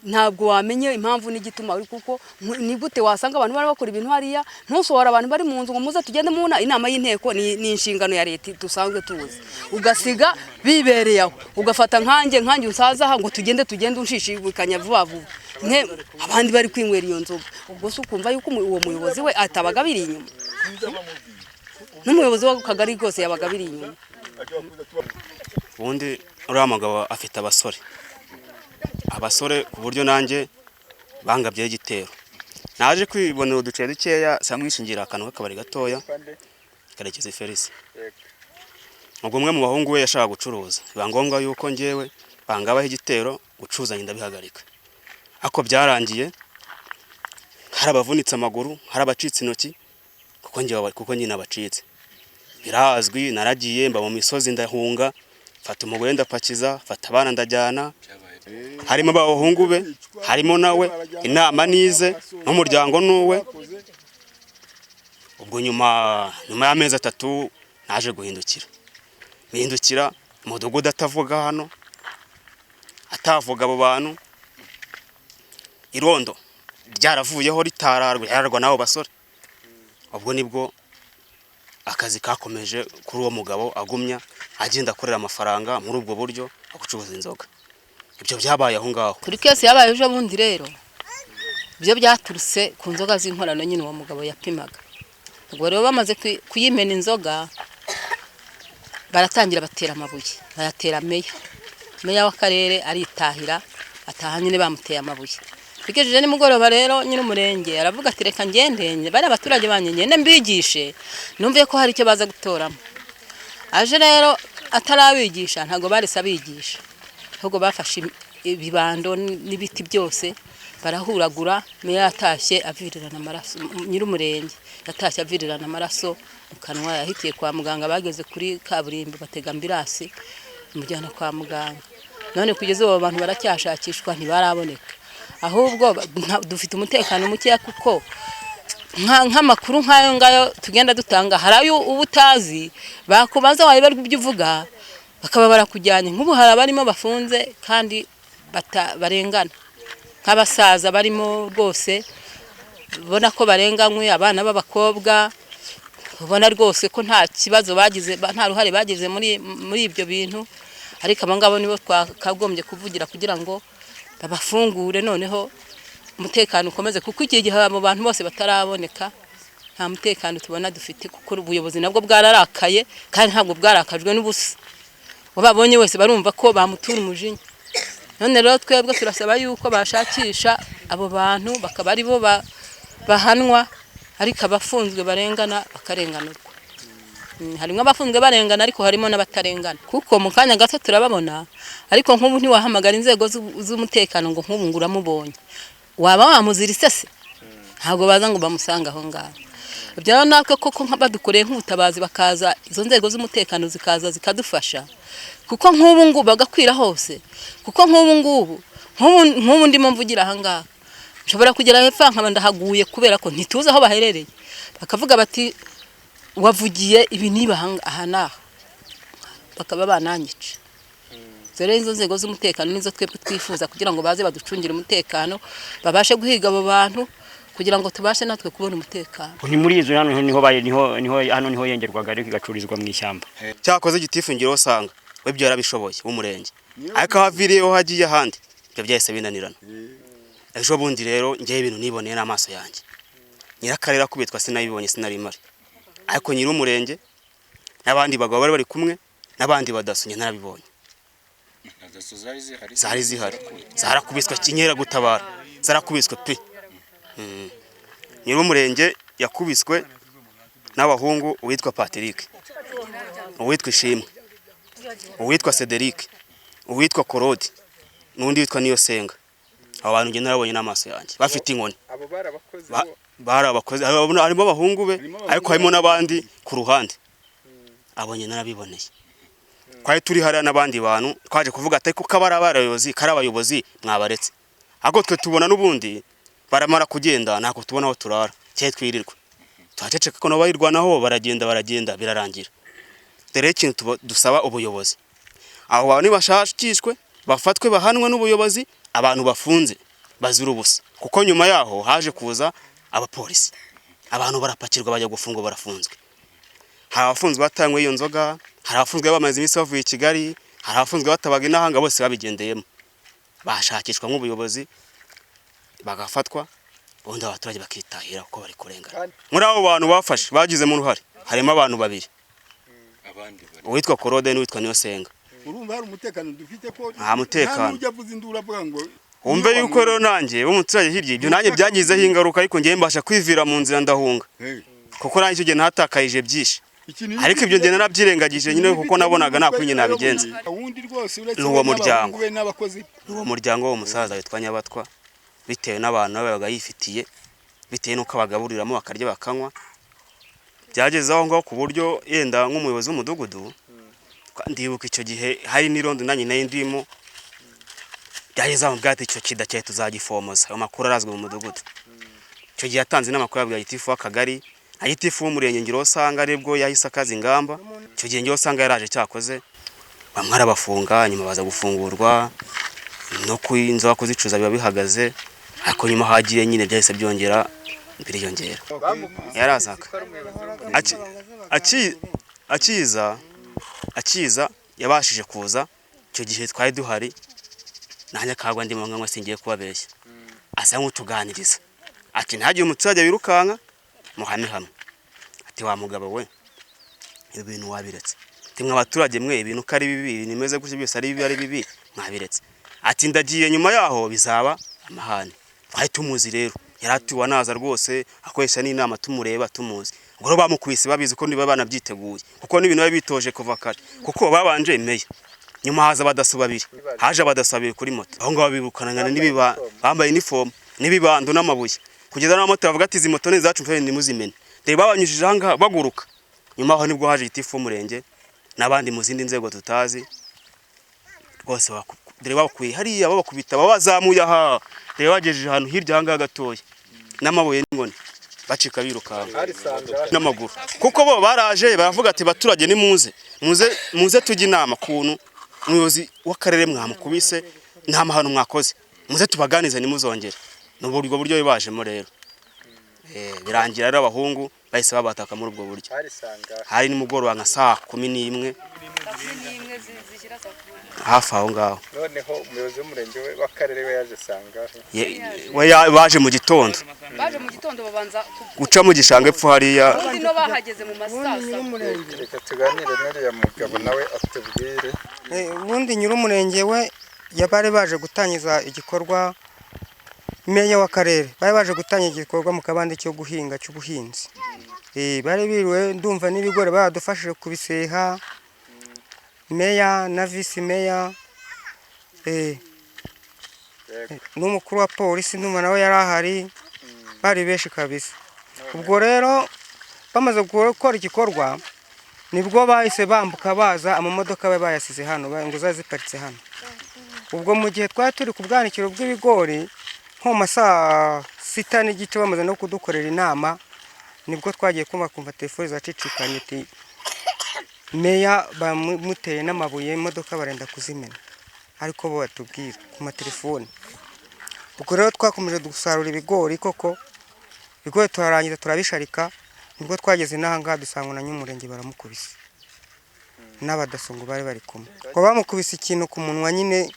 ntabwo wamenye impamvu n'igituma uri, kuko ni gute wasanga abantu bari bakora ibintu hariya, ntusohora abantu bari mu nzu ngo muze tugende mu inama y'inteko? Ni inshingano ya leta dusanzwe tuzi. Ugasiga bibereye aho, ugafata nkanjye unsaza aha ngo tugende tugende, unshishikanya vuba vuba, mwe abandi bari kwinywera iyo nzoga. Ubwo se ukumva yuko uwo muyobozi we atabaga biri inyuma? N'umuyobozi w'akagari rwose yabaga biri inyuma. Ubundi uriya mugabo afite abasore ku buryo nanjye bangabyeho igitero, naje kwibonera uduceri dukeya, samwishingira akantu k'akabari gatoya. Karekezi Felisi. Ubwo umwe mu bahungu we yashaka gucuruza, biba ngombwa yuko njyewe bangabaho igitero, gucuruza ndabihagarika. Ariko byarangiye hari abavunitse amaguru, hari abacitse intoki, kuko njyewe, kuko nyine abacitse birazwi. Naragiye mba mu misozi, ndahunga, mfata umugore ndapakiza, mfata abana ndajyana, harimo abahungu be, harimo nawe, inama nize n'umuryango nuwe. Ubwo nyuma y'amezi 3 naje guhindukira, mpindukira umudugudu atavuga hano, atavuga abo bantu. Irondo ryaravuyeho, ritararwa, yararwa n'abo basore. Ubwo nibwo akazi kakomeje kuri uwo mugabo, agumya agenda akorera amafaranga muri ubwo buryo bwo gucuruza inzoga. Ibyo byabaye aho ngaho. Kuri case yabaye ejo bundi rero, ibyo byaturutse ku nzoga z'inkorano nyine uwo mugabo yapimaga. Ubwo rero bamaze kuyimena inzoga, baratangira batera amabuye, bayatera meya. Meya w'akarere aritahira, ataha nyine bamuteye amabuye. Bigejeje nimugoroba rero, nyine umurenge aravuga ati reka ngende, bari abaturage banjye, ngende mbigishe, numve ko hari icyo baza gutoramo. Aje rero atarabigisha, ntabwo barese abigisha, ahubwo bafashe ibibando n'ibiti byose barahuragura. Meya yatashye avirirana amaraso, nyir'umurenge yatashye avirirana amaraso mu kanwa, yahitiye kwa muganga. Bageze kuri kaburimbo batega ambulance imujyana kwa muganga. None kugeza ubu abo bantu baracyashakishwa, ntibaraboneka. Ahubwo dufite umutekano mukeya, kuko nk'amakuru nk'ayo ngayo tugenda dutanga, hari ayo uba utazi, bakubaza wayoberwa ibyo uvuga, bakaba barakujyanye. Nk'ubu hari abarimo bafunze kandi barengana, nk'abasaza barimo rwose ubona ko barenganywe, abana b'abakobwa ubona rwose ko nta kibazo bagize, nta ruhare bagize muri ibyo bintu. Ariko abo ngabo nibo twakagombye kuvugira kugira ngo babafungure, noneho umutekano ukomeze, kuko iki gihe abo bantu bose bataraboneka nta mutekano tubona dufite, kuko ubuyobozi nabwo bwararakaye, kandi ntabwo bwarakajwe n'ubusa. Uwo babonye wese barumva ko bamutura umujinya. None rero twebwe turasaba yuko bashakisha abo bantu, bakaba aribo bahanwa, ariko abafunzwe barengana bakarenganurwa. Harimo abafunzwe barengana, ariko harimo n'abatarengana, kuko mu kanya gato turababona. Ariko nk'ubu ntiwahamagara inzego z'umutekano ngo nk'ubu ngo uramubonye, waba wamuziritse se? Ntabwo baza ngo bamusange aho ngaho. Ibyo rero natwe koko badukoreye nk'ubutabazi, bakaza izo nzego z'umutekano zikaza zikadufasha, kuko nk'ubu ngubu bagakwira hose, kuko nk'ubu ngubu nk'ubu ndimo mvugira aha ngaha. Nshobora kugera hepfo nkaba ndahaguye kubera ko ntituzi aho baherereye. Bakavuga bati wavugiye ibi niba aha n'aha, bakaba bananyica. Rero izo nzego z'umutekano nizo twebwe twifuza kugira ngo baze baducungire umutekano, babashe guhiga abo bantu kugira ngo tubashe natwe kubona umutekano. Ni muri izo hano niho baye niho niho hano niho yengerwaga, ariko igacururizwa mu ishyamba. Cyakoze gitifu ngiro usanga we ibyo yarabishoboye w'umurenge, ariko aho aviriyeho hagiye ahandi ibyo byahise binanirana. Ejo bundi rero ngewe ibintu niboneye n'amaso yanjye, nyirakarere akubitwa sinabibonye, sinarimari, ariko nyir'umurenge n'abandi bagabo bari bari kumwe n'abandi badaso njye narabibonye. Zari zihari, zarakubiswe inkeragutabara, zarakubiswe pe. Nyir'umurenge yakubiswe n'abahungu, uwitwa Patrick, uwitwa Ishimwe, uwitwa Cedric, uwitwa Korodi n'undi witwa Niyosenga. Abo bantu njye narabonye n'amaso yanjye bafite inkoni. Abo bari abakozi? Bari abakozi, harimo abahungu be, ariko harimo n'abandi ku ruhande. Abo njye narabiboneye, twari turi hariya n'abandi bantu, twaje kuvuga ati kuko abari abayobozi kari abayobozi mwabaretse, ahubwo twe tubona n'ubundi baramara kugenda, ntabwo tubona aho turara cyangwa twirirwa tuhaceceka ko nabo bayirwanaho, baragenda baragenda birarangira. Dore ikintu dusaba ubuyobozi: abo bantu nibashakishwe, bafatwe, bahanwe n'ubuyobozi. Abantu bafunze bazira ubusa, kuko nyuma yaho haje kuza abapolisi, abantu barapakirwa bajya gufungwa, barafunzwe. Hari abafunzwe batanywe iyo nzoga, hari abafunzwe bamaze iminsi bavuye i Kigali, hari abafunzwe batabaga inahanga, bose babigendeyemo. Bashakishwa nk'ubuyobozi bagafatwa, ubundi abaturage bakitahira kuko bari kurengana. Muri abo bantu bafashe bagizemo uruhare harimo abantu babiri, uwitwa Korode n'uwitwa Niyosenga. Urumva hari umutekano dufite ko Nta mutekano. Nta n'ujya avuza induru avuga ngo Wumve yuko rero nanjye w'umuturage hirya ibyo nanjye byangizeho ingaruka, ariko ngewe mbasha kwivira mu nzira ndahunga, kuko nanjye icyo gihe ntatakayije byinshi, ariko ibyo ngenda nabyirengagije nyine kuko nabonaga nta kundi nabigenza. Wundi rwose uretse Ni uwo we muryango. n'abahungu be n'abakozi. Ni uwo muryango w'uwo musaza witwa Nyabatwa, bitewe n'abantu babaga yifitiye, bitewe n'uko abagaburiramo bakarya bakanywa. Byageze aho ngaho ku buryo yenda nk'umuyobozi w'umudugudu, ndibuka icyo gihe hari n'irondo nanjye nari ndimo, byageze aho bwate icyo kidakeye tuzagifomoza. Ayo makuru arazwi mu mudugudu. Icyo gihe yatanze inama yabwiye gitifu w'akagari na gitifu w'umurenge, ngira usanga aribwo yahise akaza ingamba. Icyo gihe ngira usanga yaraje, cyakoze bamwe arabafunga, nyuma baza gufungurwa, no ku inzoga kuzicuza biba bihagaze, ariko nyuma hagiye nyine byahise byongera biriyongera. Yarazaga akiza yabashije kuza. Icyo gihe twari duhari, nanjye akagwa ndimo nkanywa, singiye kubabeshya, asa nk'utuganiriza ati ntihagire umuturage wirukanka, muhame hamwe. Ati wa mugabo we, ibi bintu wabiretse? Ati mwe abaturage mwe, ibintu ko ari bibi, ibintu bimeze gutya byose ari bibi, ari bibi, mwabiretse? Ati ndagiye, nyuma yaho bizaba amahane. Twari tumuzi rero, yari atuwe anaza rwose akoresha n'inama, tumureba tumuzi. Ubwo rero bamukubise babizi ko niba banabyiteguye, kuko n'ibintu bari bitoje kuva kare, kuko babanje meya, nyuma haza abadaso babiri, haje abadaso babiri kuri moto. Aho ngaho birukanana n'ibiba bambaye inifomu n'ibibando n'amabuye, kugeza n'abamotari bavuga ati izi moto ni izacu, mfite ntimuzimene. Dore babanyujije aha ngaha baguruka. Nyuma aho nibwo haje gitifu w'umurenge n'abandi mu zindi nzego tutazi rwose, dore babakuye hariya babakubita, babazamuye aha, dore bagejeje ahantu hirya aha ngaha gatoya, n'amabuye n'inkoni, bacika birukanka n'amaguru, kuko bo baraje baravuga ati baturage nimuze, muze muze tujye inama kuntu umuyobozi w'akarere mwamukubise, nta mahano mwakoze, muze tubaganize ntimuzongere. Ni ubwo buryo bajemo rero. Birangira rero abahungu bahise babataka muri ubwo buryo. Hari nimugoroba nka saa 11 hafi aho ngaho. Noneho umuyobozi w'umurenge we w'akarere we yaje sangahe? We baje mu gitondo. Baje mu gitondo babanza guca mu gishanga epfo hariya. Ubundi no bahageze mu ma saa saba. Reka tuganire n'uriya mugabo nawe atubwire. Ubundi nyir'umurenge we bari baje gutangiza igikorwa, meya w'akarere bari baje gutangiza igikorwa mu kabande cyo guhinga cy'ubuhinzi. Bari biriwe, ndumva n'ibigori baradufashije kubiseha, meya na visi meya, n'umukuru wa polisi ndumva nawe yari ahari, bari benshi kabisa. Ubwo rero bamaze gukora igikorwa nibwo bahise bambuka baza, amamodoka bari bayasize hano, ngo zari ziparitse hano. Ubwo mu gihe twari turi ku bwanikiro bw'ibigori Nko mu masaa 6:30 bamaze no kudukorera inama, nibwo twagiye kumva telefoni zacicikanye ati meya bamuteye n'amabuye, imodoka barenda kuzimena, ariko bo batubwira ku matelefoni. Ubwo rero twakomeje gusarura ibigori koko, ibigori turarangiza turabisharika, nibwo twageze n'aha ngaha dusanga na ny'umurenge baramukubise n'abadaso ngo bari bari kumwe, ngo bamukubise ikintu ku munwa nyine,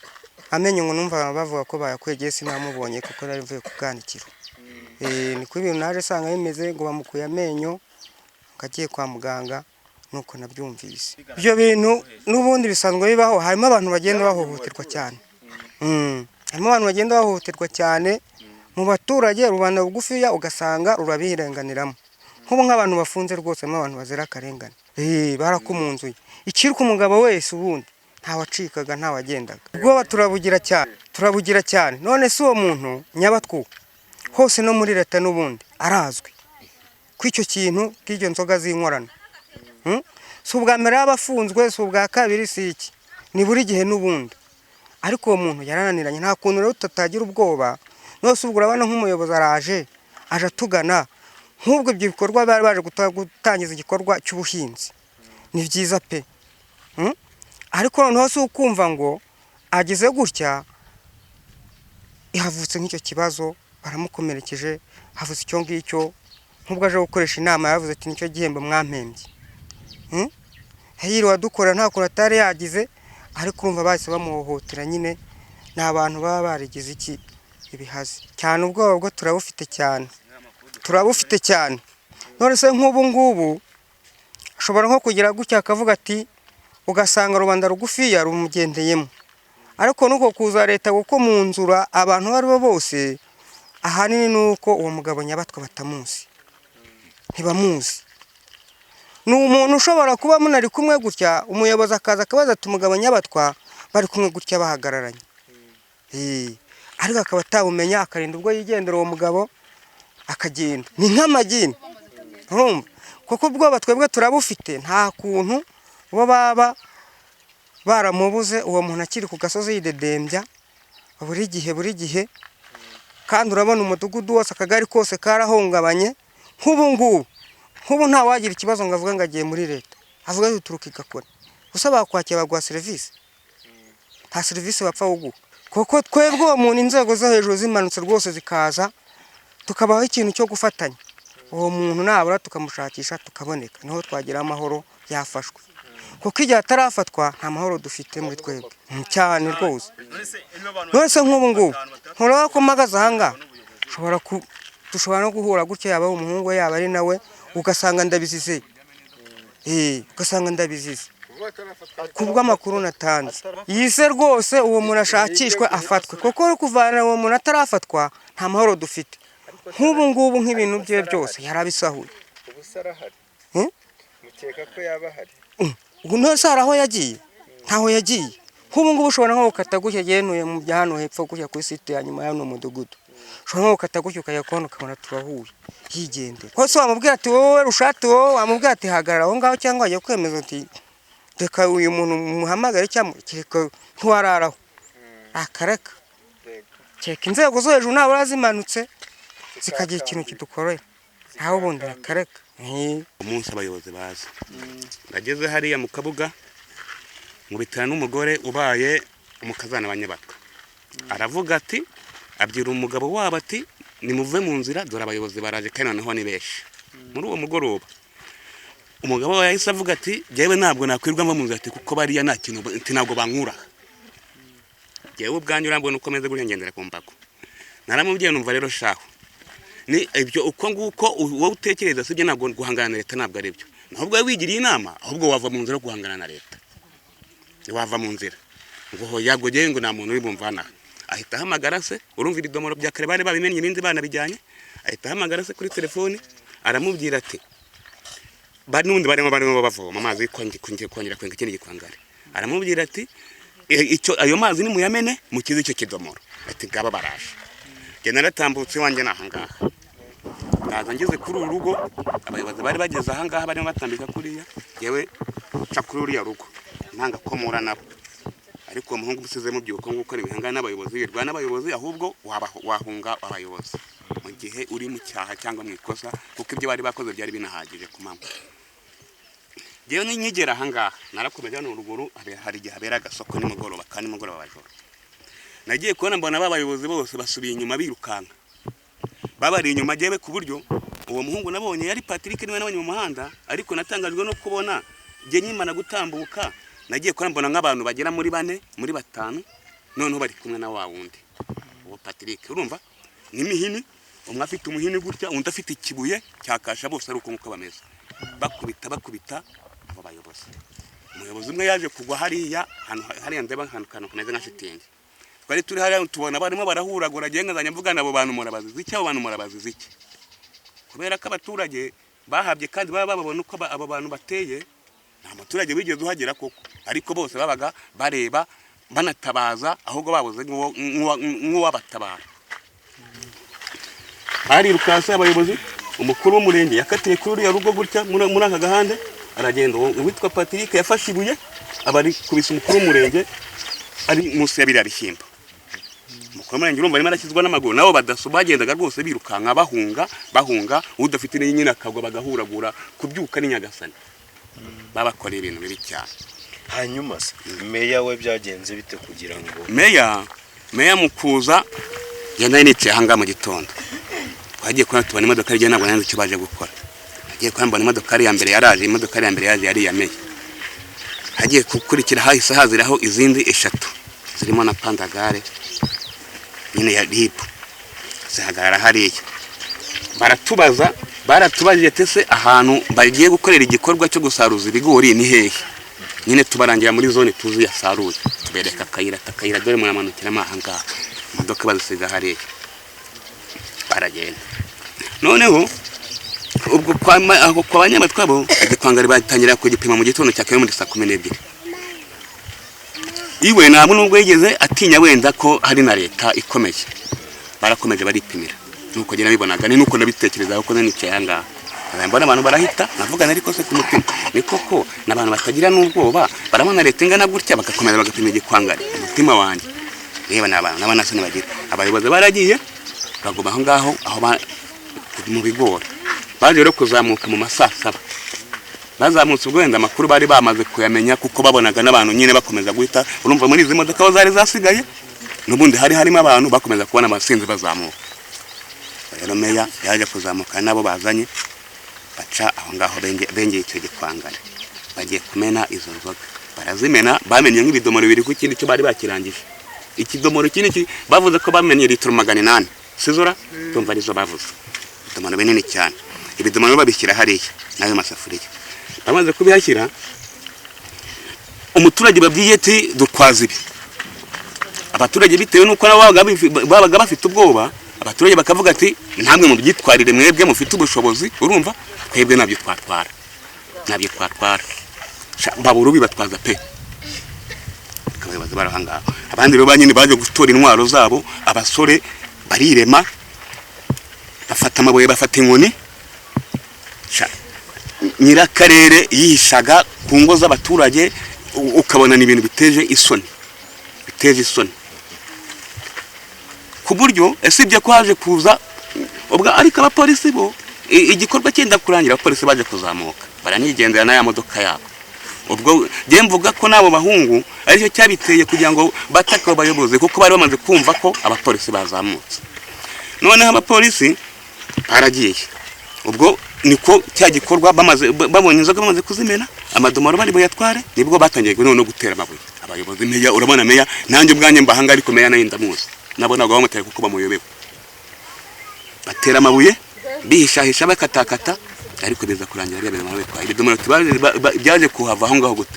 amenyo ngo numva bavuga ko bayakwegeye, sinamubonye kuko nari mvuye ku bwanikiro. Niko ibintu naje sanga bimeze, ngo bamukuye amenyo ngo agiye kwa muganga, nuko nabyumvise. Ibyo bintu n'ubundi bisanzwe bibaho, harimo abantu bagenda bahohoterwa cyane. Harimo abantu bagenda bahohoterwa cyane mu baturage, rubanda rugufiya ugasanga rurabirenganiramo. Nk'ubu nk'abantu bafunze rwose, harimo abantu bazira akarengane, barakumunzuye. Ikirwa umugabo wese ubundi ntawacikaga, ntawagendaga. Ubwoba turabugira cyane, turabugira cyane. None si uwo muntu Nyabatwa hose no muri leta n'ubundi arazwi ko icyo kintu bw'iryo nzoga z'inkorano. Si ubwa mbere yaba afunzwe, si ubwa kabiri, si iki, ni buri gihe n'ubundi. Ariko uwo muntu yarananiranye, nta kuntu rero tutagira ubwoba. Nose ubwo urabona nk'umuyobozi araje, aje atugana, nk'ubwo ibyo bikorwa bari baje gutangiza igikorwa cy'ubuhinzi, ni byiza pe. Ariko noneho si ukumva ngo ageze gutya havutse nk'icyo kibazo, baramukomerekeje, havutse icyo ngicyo. Nk'ubwo aje gukoresha inama yavuze ati nicyo gihembo mwampembye. Yiriwe adukora nta kuntu atari yagize, ariko urumva bahise bamuhohotera nyine. Ni abantu baba barigize iki ibihazi cyane. Ubwoba bwo turabufite cyane, turabufite cyane. None se nk'ubu ngubu ashobora nko kugira gutya akavuga ati, ugasanga rubanda rugufiya rumugendeyemo. Ariko nuko kuza leta kuko mu nzura abantu abo ari bo bose, ahanini ni uko uwo mugabo Nyabatwa batamuzi, ntibamuzi. Ni umuntu ushobora kuba munari kumwe gutya, umuyobozi akaza akabaza ati umugabo Nyabatwa bari kumwe gutya bahagararanye, ariko akaba atabumenya, akarinda ubwo yigendera uwo mugabo akagenda. Ni nk'amagini urumva, kuko ubwoba twebwe turabufite. Nta kuntu bo baba baramubuze uwo muntu akiri ku gasozi yidedembya buri gihe buri gihe. Kandi urabona umudugudu wose, akagari kose karahungabanye. Nk'ubu ngubu, nk'ubu ntawagira ikibazo ngo avuge ngo agiye muri leta, avuga ngo uturuka igakora gusa, bakwakira baguha serivisi? Nta serivisi bapfa kuguha. Kuko twebwe uwo muntu inzego zo hejuru zimanutse rwose zikaza, tukabaho ikintu cyo gufatanya, uwo muntu nabura tukamushakisha tukaboneka, niho twagira amahoro yafashwe. Kuko igihe atarafatwa nta mahoro dufite muri twebwe cyane rwose. None nk'ubu ngubu nturaba ko mpagaze aha ngaha, dushobora no guhura gutya, yaba ari umuhungu we yaba ari nawe, ugasanga ndabizize, ugasanga ndabizize kubw'amakuru natanze. Yise rwose uwo muntu ashakishwe afatwe, kuko kuvana uwo muntu atarafatwa nta mahoro dufite. Nk'ubu ngubu nk'ibintu bye byose yarabisahuye. Mukeka ko yaba ahari? Ubu ntose hari aho yagiye? Ntaho yagiye. Nk'ubu ngubu ushobora nko gukata gutya, yenuye mu bya hano hepfo gutya kuri site ya nyuma y'ano mudugudu, ushobora nko gukata gutya ukajya kubona ukabona turahuye yigendera. Hose wamubwira ati wowe rushati, wowe wamubwira ati hagarara aho ngaho, cyangwa wajya kwemeza uti reka uyu muntu muhamagare, cyangwa kereka ntiwararaho akareka, kereka inzego zo hejuru nabura zimanutse zikagira ikintu kidukorera, naho ubundi akareka. Umunsi abayobozi baza, nageze hariya mu kabuga nkubitana n'umugore ubaye umukazana wa Nyabatwa, aravuga ati, abwira umugabo wabo ati nimuve mu nzira dore abayobozi baraje kandi noneho ni benshi. Muri uwo mugoroba umugabo we yahise avuga ati jyewe ntabwo nakwirwa mva mu nzira, ati kuko bariya nta kintu, ati ntabwo bankura. Jyewe ubwanjye urambona uko meze gutya ngendera ku mbago. Naramubwiye numva rero shaho ni ibyo uko nguko wowe utekereza sibyo, ntabwo guhangana na leta ntabwo ari byo, ahubwo wowe wigiriye inama, ahubwo wava mu nzira yo guhangana na leta, wava mu nzira. Ngo hoya, ngo njyewe ngo nta muntu uri bumvana. Ahita ahamagara se, urumva ibidomoro bya kare bari babimennye ibindi banabijyanye. Ahita ahamagara se kuri telefoni, aramubwira ati bari n'ubundi barimo bavoma amazi kongera kwenga ikindi gikwangari. Aramubwira ati icyo ayo mazi nimuyamene mukize icyo kidomoro, ati ngaba baraje. Njye naratambutse iwanjye ni ahangaha, ndaza ngeze kuri uru rugo, abayobozi bari bageze ahangaha barimo batambika kuriya, yewe nca kuri uriya rugo ntanga komura nabo. Ariko uwo muhungu usize mubyuka ngo ukora ibihangana n'abayobozi, wirwana n'abayobozi, ahubwo wahunga abayobozi mu gihe uri mu cyaha cyangwa mu ikosa, kuko ibyo bari bakoze byari binahagije ku manywa. Njyewe nkigera ahangaha narakomeje. Hano ruguru hari igihe habera agasoko nimugoroba, kandi nimugoroba bajoro nagiye kubona mbona ba bayobozi bose basubiye inyuma birukanka, babari inyuma jyewe, ku buryo uwo muhungu nabonye yari Patrick, niwe nabonye mu muhanda. Ariko natangajwe no kubona njye nkimara gutambuka, nagiye kubona mbona nk'abantu bagera muri bane, muri batanu, noneho bari kumwe na wa wundi, uwo Patrick. Urumva n'imihini, umwe afite umuhini gutya, undi afite ikibuye cyakasha, bose ari uko nguko bameze, bakubita bakubita abo bayobozi. Umuyobozi umwe yaje kugwa hariya ahantu hariya, ndeba ahantu kantu kameze nka shitingi twari turi hariya, tubona barimo barahuragura. Ngiye nkazajya mvugana, abo bantu murabaziza iki? Abo bantu murabaziza iki? Kubera ko abaturage bahabye kandi baba bababona uko abo bantu bateye. Nta muturage wigeze uhagera koko, ariko bose babaga bareba banatabaza, ahubwo babuze nk'uwabatabara. Barirukanse abayobozi. Umukuru w'umurenge yakatiye kuri uriya rugo gutya muri aka gahande, aragenda. Uwo witwa Patrick yafashe ibuye abarikubise umukuru w'umurenge ari munsi ya biriya bishyimbo. Umukuru w'umurenge urumva arimo arashyizwa n'amaguru, nabo badaso bagendaga rwose birukanka, bahunga bahunga, udafite intege nyine akagwa, bagahuragura. Kubyuka ni Nyagasani. Babakoreye ibintu bibi cyane. Hanyuma se meya we byagenze bite kugira ngo Meya mu kuza, njye nari nicaye ahangaha mu gitondo. Twagiye kubona tubona imodoka hirya, ntabwo nari nzi icyo baje gukora. Nagiye kubona mbona imodoka ya mbere yaraje. Imodoka ya mbere yaje yari iya meya. Hagiye gukurikira, hahise haziraho izindi eshatu zirimo na pandagare nyine ya RIB, zihagarara hariya. Baratubaza, baratubajije tese ahantu bagiye gukorera igikorwa cyo gusaruza ibigori ni hehe. Nyine tubarangira muri zone tuzi yasaruye, tubereka akayira, akayira dore muramanukiramo aha ngaha. Imodoka bazisiga hariya, baragenda. Noneho ubwo aho kwa Banyabatwabo, igikwangari batangira kugipima mu gitondo cya kare muri saa 12. Iwe ntabwo nubwo yigeze atinya wenda ko hari na leta ikomeye, barakomeje baripimira. Nuko njye nabibonaga, ni nuko nabitekerezaho ko nanicaye aha ngaha. Nkazajya mbona abantu barahita, navugana ariko se ku mutima ni koko n'abantu batagira n'ubwoba, barabona leta ingana gutya bagakomeza bagapima igikwangari. Umutima wanjye reba, ni abantu n'abanasoni bagira. Abayobozi baragiye baguma aho ngaho aho mu bigori. Baje rero kuzamuka mu ma saa 7. Bazamutse ubwo wenda amakuru bari bamaze kuyamenya, kuko babonaga n'abantu nyine bakomeza guhita. Urumva muri izi modoka aho zari zasigaye n'ubundi hari harimo abantu, bakomeza kubona abasinzi bazamuka. Rero meya yaje kuzamuka nabo bazanye, baca aho ngaho bengeye icyo gikwangari, bagiye kumena izo nzoga. Barazimena, bamenye nk'ibidomoro bibiri ku kindi cyo bari bakirangije. Ikidomoro kinini bavuze ko bamenye litiro 800, sizora tumva arizo bavuze, ibidomoro binini cyane. Ibidomoro babishyira hariya n'ayo masafuriya. Bamaze kubihashyira, umuturage babwiye ati dutwaza ibi. Abaturage bitewe n'uko nabo babaga bafite ubwoba, abaturage bakavuga ati ntamwe mubyitwarire, mwebwe mufite ubushobozi, urumva twebwe nabyo twatwara, nabyo twatwara. Babura ubibatwaza pe. Abayobozi bari aho ngaho, abandi rero ba nyine baje gutora intwaro zabo. Abasore barirema, bafata amabuye, bafata inkoni. Nyirakarere yihishaga ku ngo z'abaturage, ukabona ni ibintu biteje isoni, biteje isoni, ku buryo usibye ko haje kuza ubwo ariko abapolisi bo igikorwa cyenda kurangira, abapolisi baje kuzamuka baranigendera n'aya modoka yabo. Ubwo njye mvuga ko n'abo bahungu aricyo cyabiteye kugira ngo batake abo bayobozi, kuko bari bamaze kumva ko abapolisi bazamutse. Noneho abapolisi baragiye. Ubwo niko cya gikorwa bamaze, babonye inzoga bamaze kuzimena, amadomoro bari buyatware, nibwo batangiye noneho gutera amabuye abayobozi. Meya, urabona meya, nanjye ubwanjye mbahanga, ariko meya nayo ndamuzi, nabo ntabwo bamuteye kuko bamuyobewe. Batera amabuye, bihishahisha, bakatakata, ariko biza kurangira biriya bintu bitwaye ibidomoro. Byaje kuhava aho ngaho gute?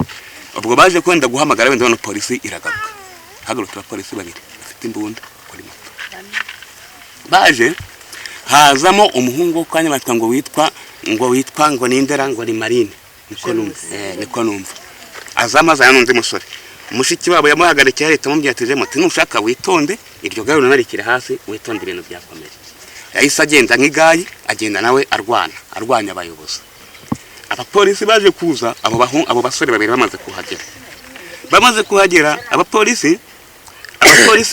Ubwo baje kwenda guhamagara wenda hano, polisi iragaruka. Hagarutse abapolisi babiri bafite imbunda kuri moto. Baje hazamo umuhungu wo kwa Nyabatwa, ngo witwa ngo nindera, ngo ni Marine, niko numva, niko numva. Azamo azana n'undi musore. Mushiki wabo yamuhagarikiye, leta amubwira ati muti nushaka witonde, iryo gare unarikire hasi, witonde, ibintu byakomeye. Yahise agenda nk'igayi, agenda nawe arwana, arwanya abayobozi. Abapolisi baje kuza abo basore babiri bamaze kuhagera. Bamaze kuhagera abapolisi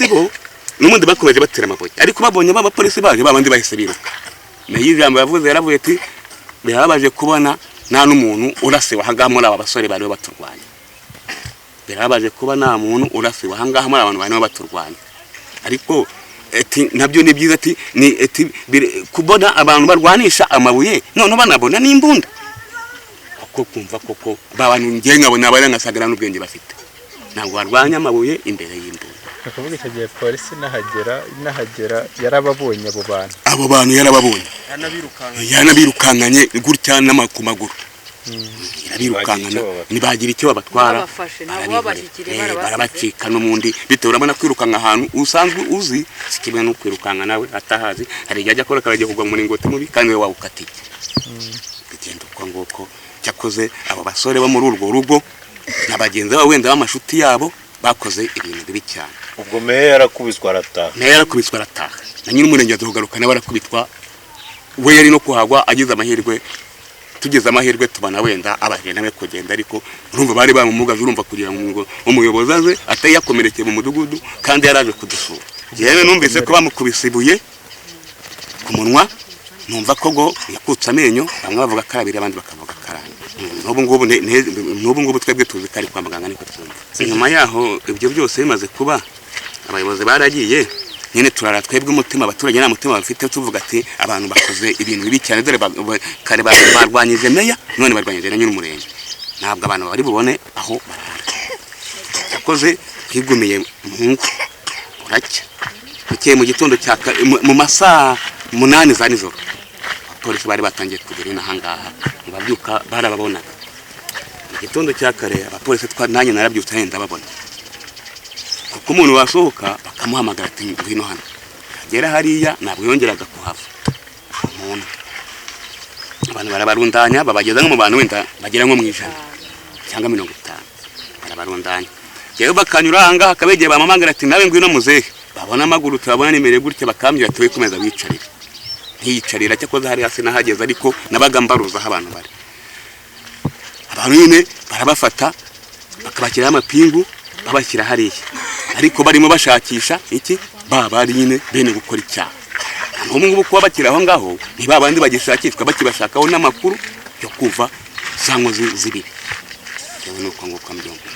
bo n'ubundi bakomeje batera amabuye, ariko babonye abapolisi baje babandi bahise biruka. Nayo ijambo yavuze yaravuye ati birababaje kubona nta n'umuntu urasiwe ahangaha muri aba basore bariho baturwanya. Birababaje kuba nta muntu urasiwe ahangaha muri abantu bariho baturwanya. Ariko ati nabyo ni byiza, ati ni ati kubona abantu barwanisha amabuye none banabona n'imbunda. Kuko kumva koko babantu ngiye nkabona bari ngasagara n'ubwenge bafite. Ntabwo barwanya amabuye imbere y'imbunda. Akavuga icyo gihe polisi nahagera yarababonye abo bantu. Abo bantu yarababonye. Yanabirukankanye gutya ku maguru. Yarabirukankana nibagira icyo babatwara. Barabacika n'umundi bitewe urabona kwirukanka ahantu usanzwe uzi sikimwe no kwirukanka nawe atahazi. Hari igihe ajya akora akagiye kugwa muri ngoti mubi kandi we wawukatiye. Bigenda uko nguko. Cyakoze abo basore bo muri urwo rugo n'abagenzi babo wenda b'amashuti yabo bakoze ibintu bibi cyane. Ubwo meya yarakubiswa arataha. Meya yarakubiswa arataha. Na nyiri umurenge azogaruka nawe arakubitwa. We yari no kuhagwa agize amahirwe, tugeze amahirwe tubana wenda abahire nawe kugenda, ariko urumva bari bamumugaje, urumva kugira ngo umuyobozi aze atari yakomerekeye mu mudugudu kandi yaraje kudusura. Yewe numvise ko bamukubise ibuye ku munwa, numva ko go yakutse amenyo, bamwe bavuga karabiri abandi bakavuga karane. N'ubu ngubu twebwe tuzi kari kwa muganga niko twumva. Inyuma yaho ibyo byose bimaze kuba abayobozi baragiye nyine turara twebwe umutima abaturage nta mutima bafite, tuvuga ati abantu bakoze ibintu bibi cyane, dore kare barwanyije meya none barwanyije na nyiri umurenge, ntabwo abantu bari bubone aho barara. Yakoze twigumiye mu ngo buracya bukeye mu gitondo cya mu masaha 8 za nijoro abapolisi bari batangiye kugera inahangaha, babyuka barababonaga. Mu gitondo cya kare abapolisi nanjye narabyutse ndababona, kuko umuntu wasohoka bakamuhamagara ati ngwino hano, agera hariya ntabwo yongeraga kuhava. Umuntu abantu barabarundanya babageza nko mu bantu wenda bagera nko mu 100 cyangwa 50, barabarundanya. Yewe bakanyura ahangaha akabegeye bamamagara ati nawe ngwino muzehe, babona amaguru turabona nimere gutya, bakambwira ati we komeza wicarire. Ntiyicarira cyakoze hari hasi nahageze, ariko nabaga mbaruza aho abantu bari. Abantu nyine barabafata bakabashyiraho amapingu babashyira hariya, ariko barimo bashakisha iki baba ari nyine bene gukora icyaha. N'ubu ngubu kuba bakiri aho ngaho ni babandi bagishakishwa bakibashakaho n'amakuru yo kuva za nkozi z'ibibi. Yewe nuko nguko mbyumva.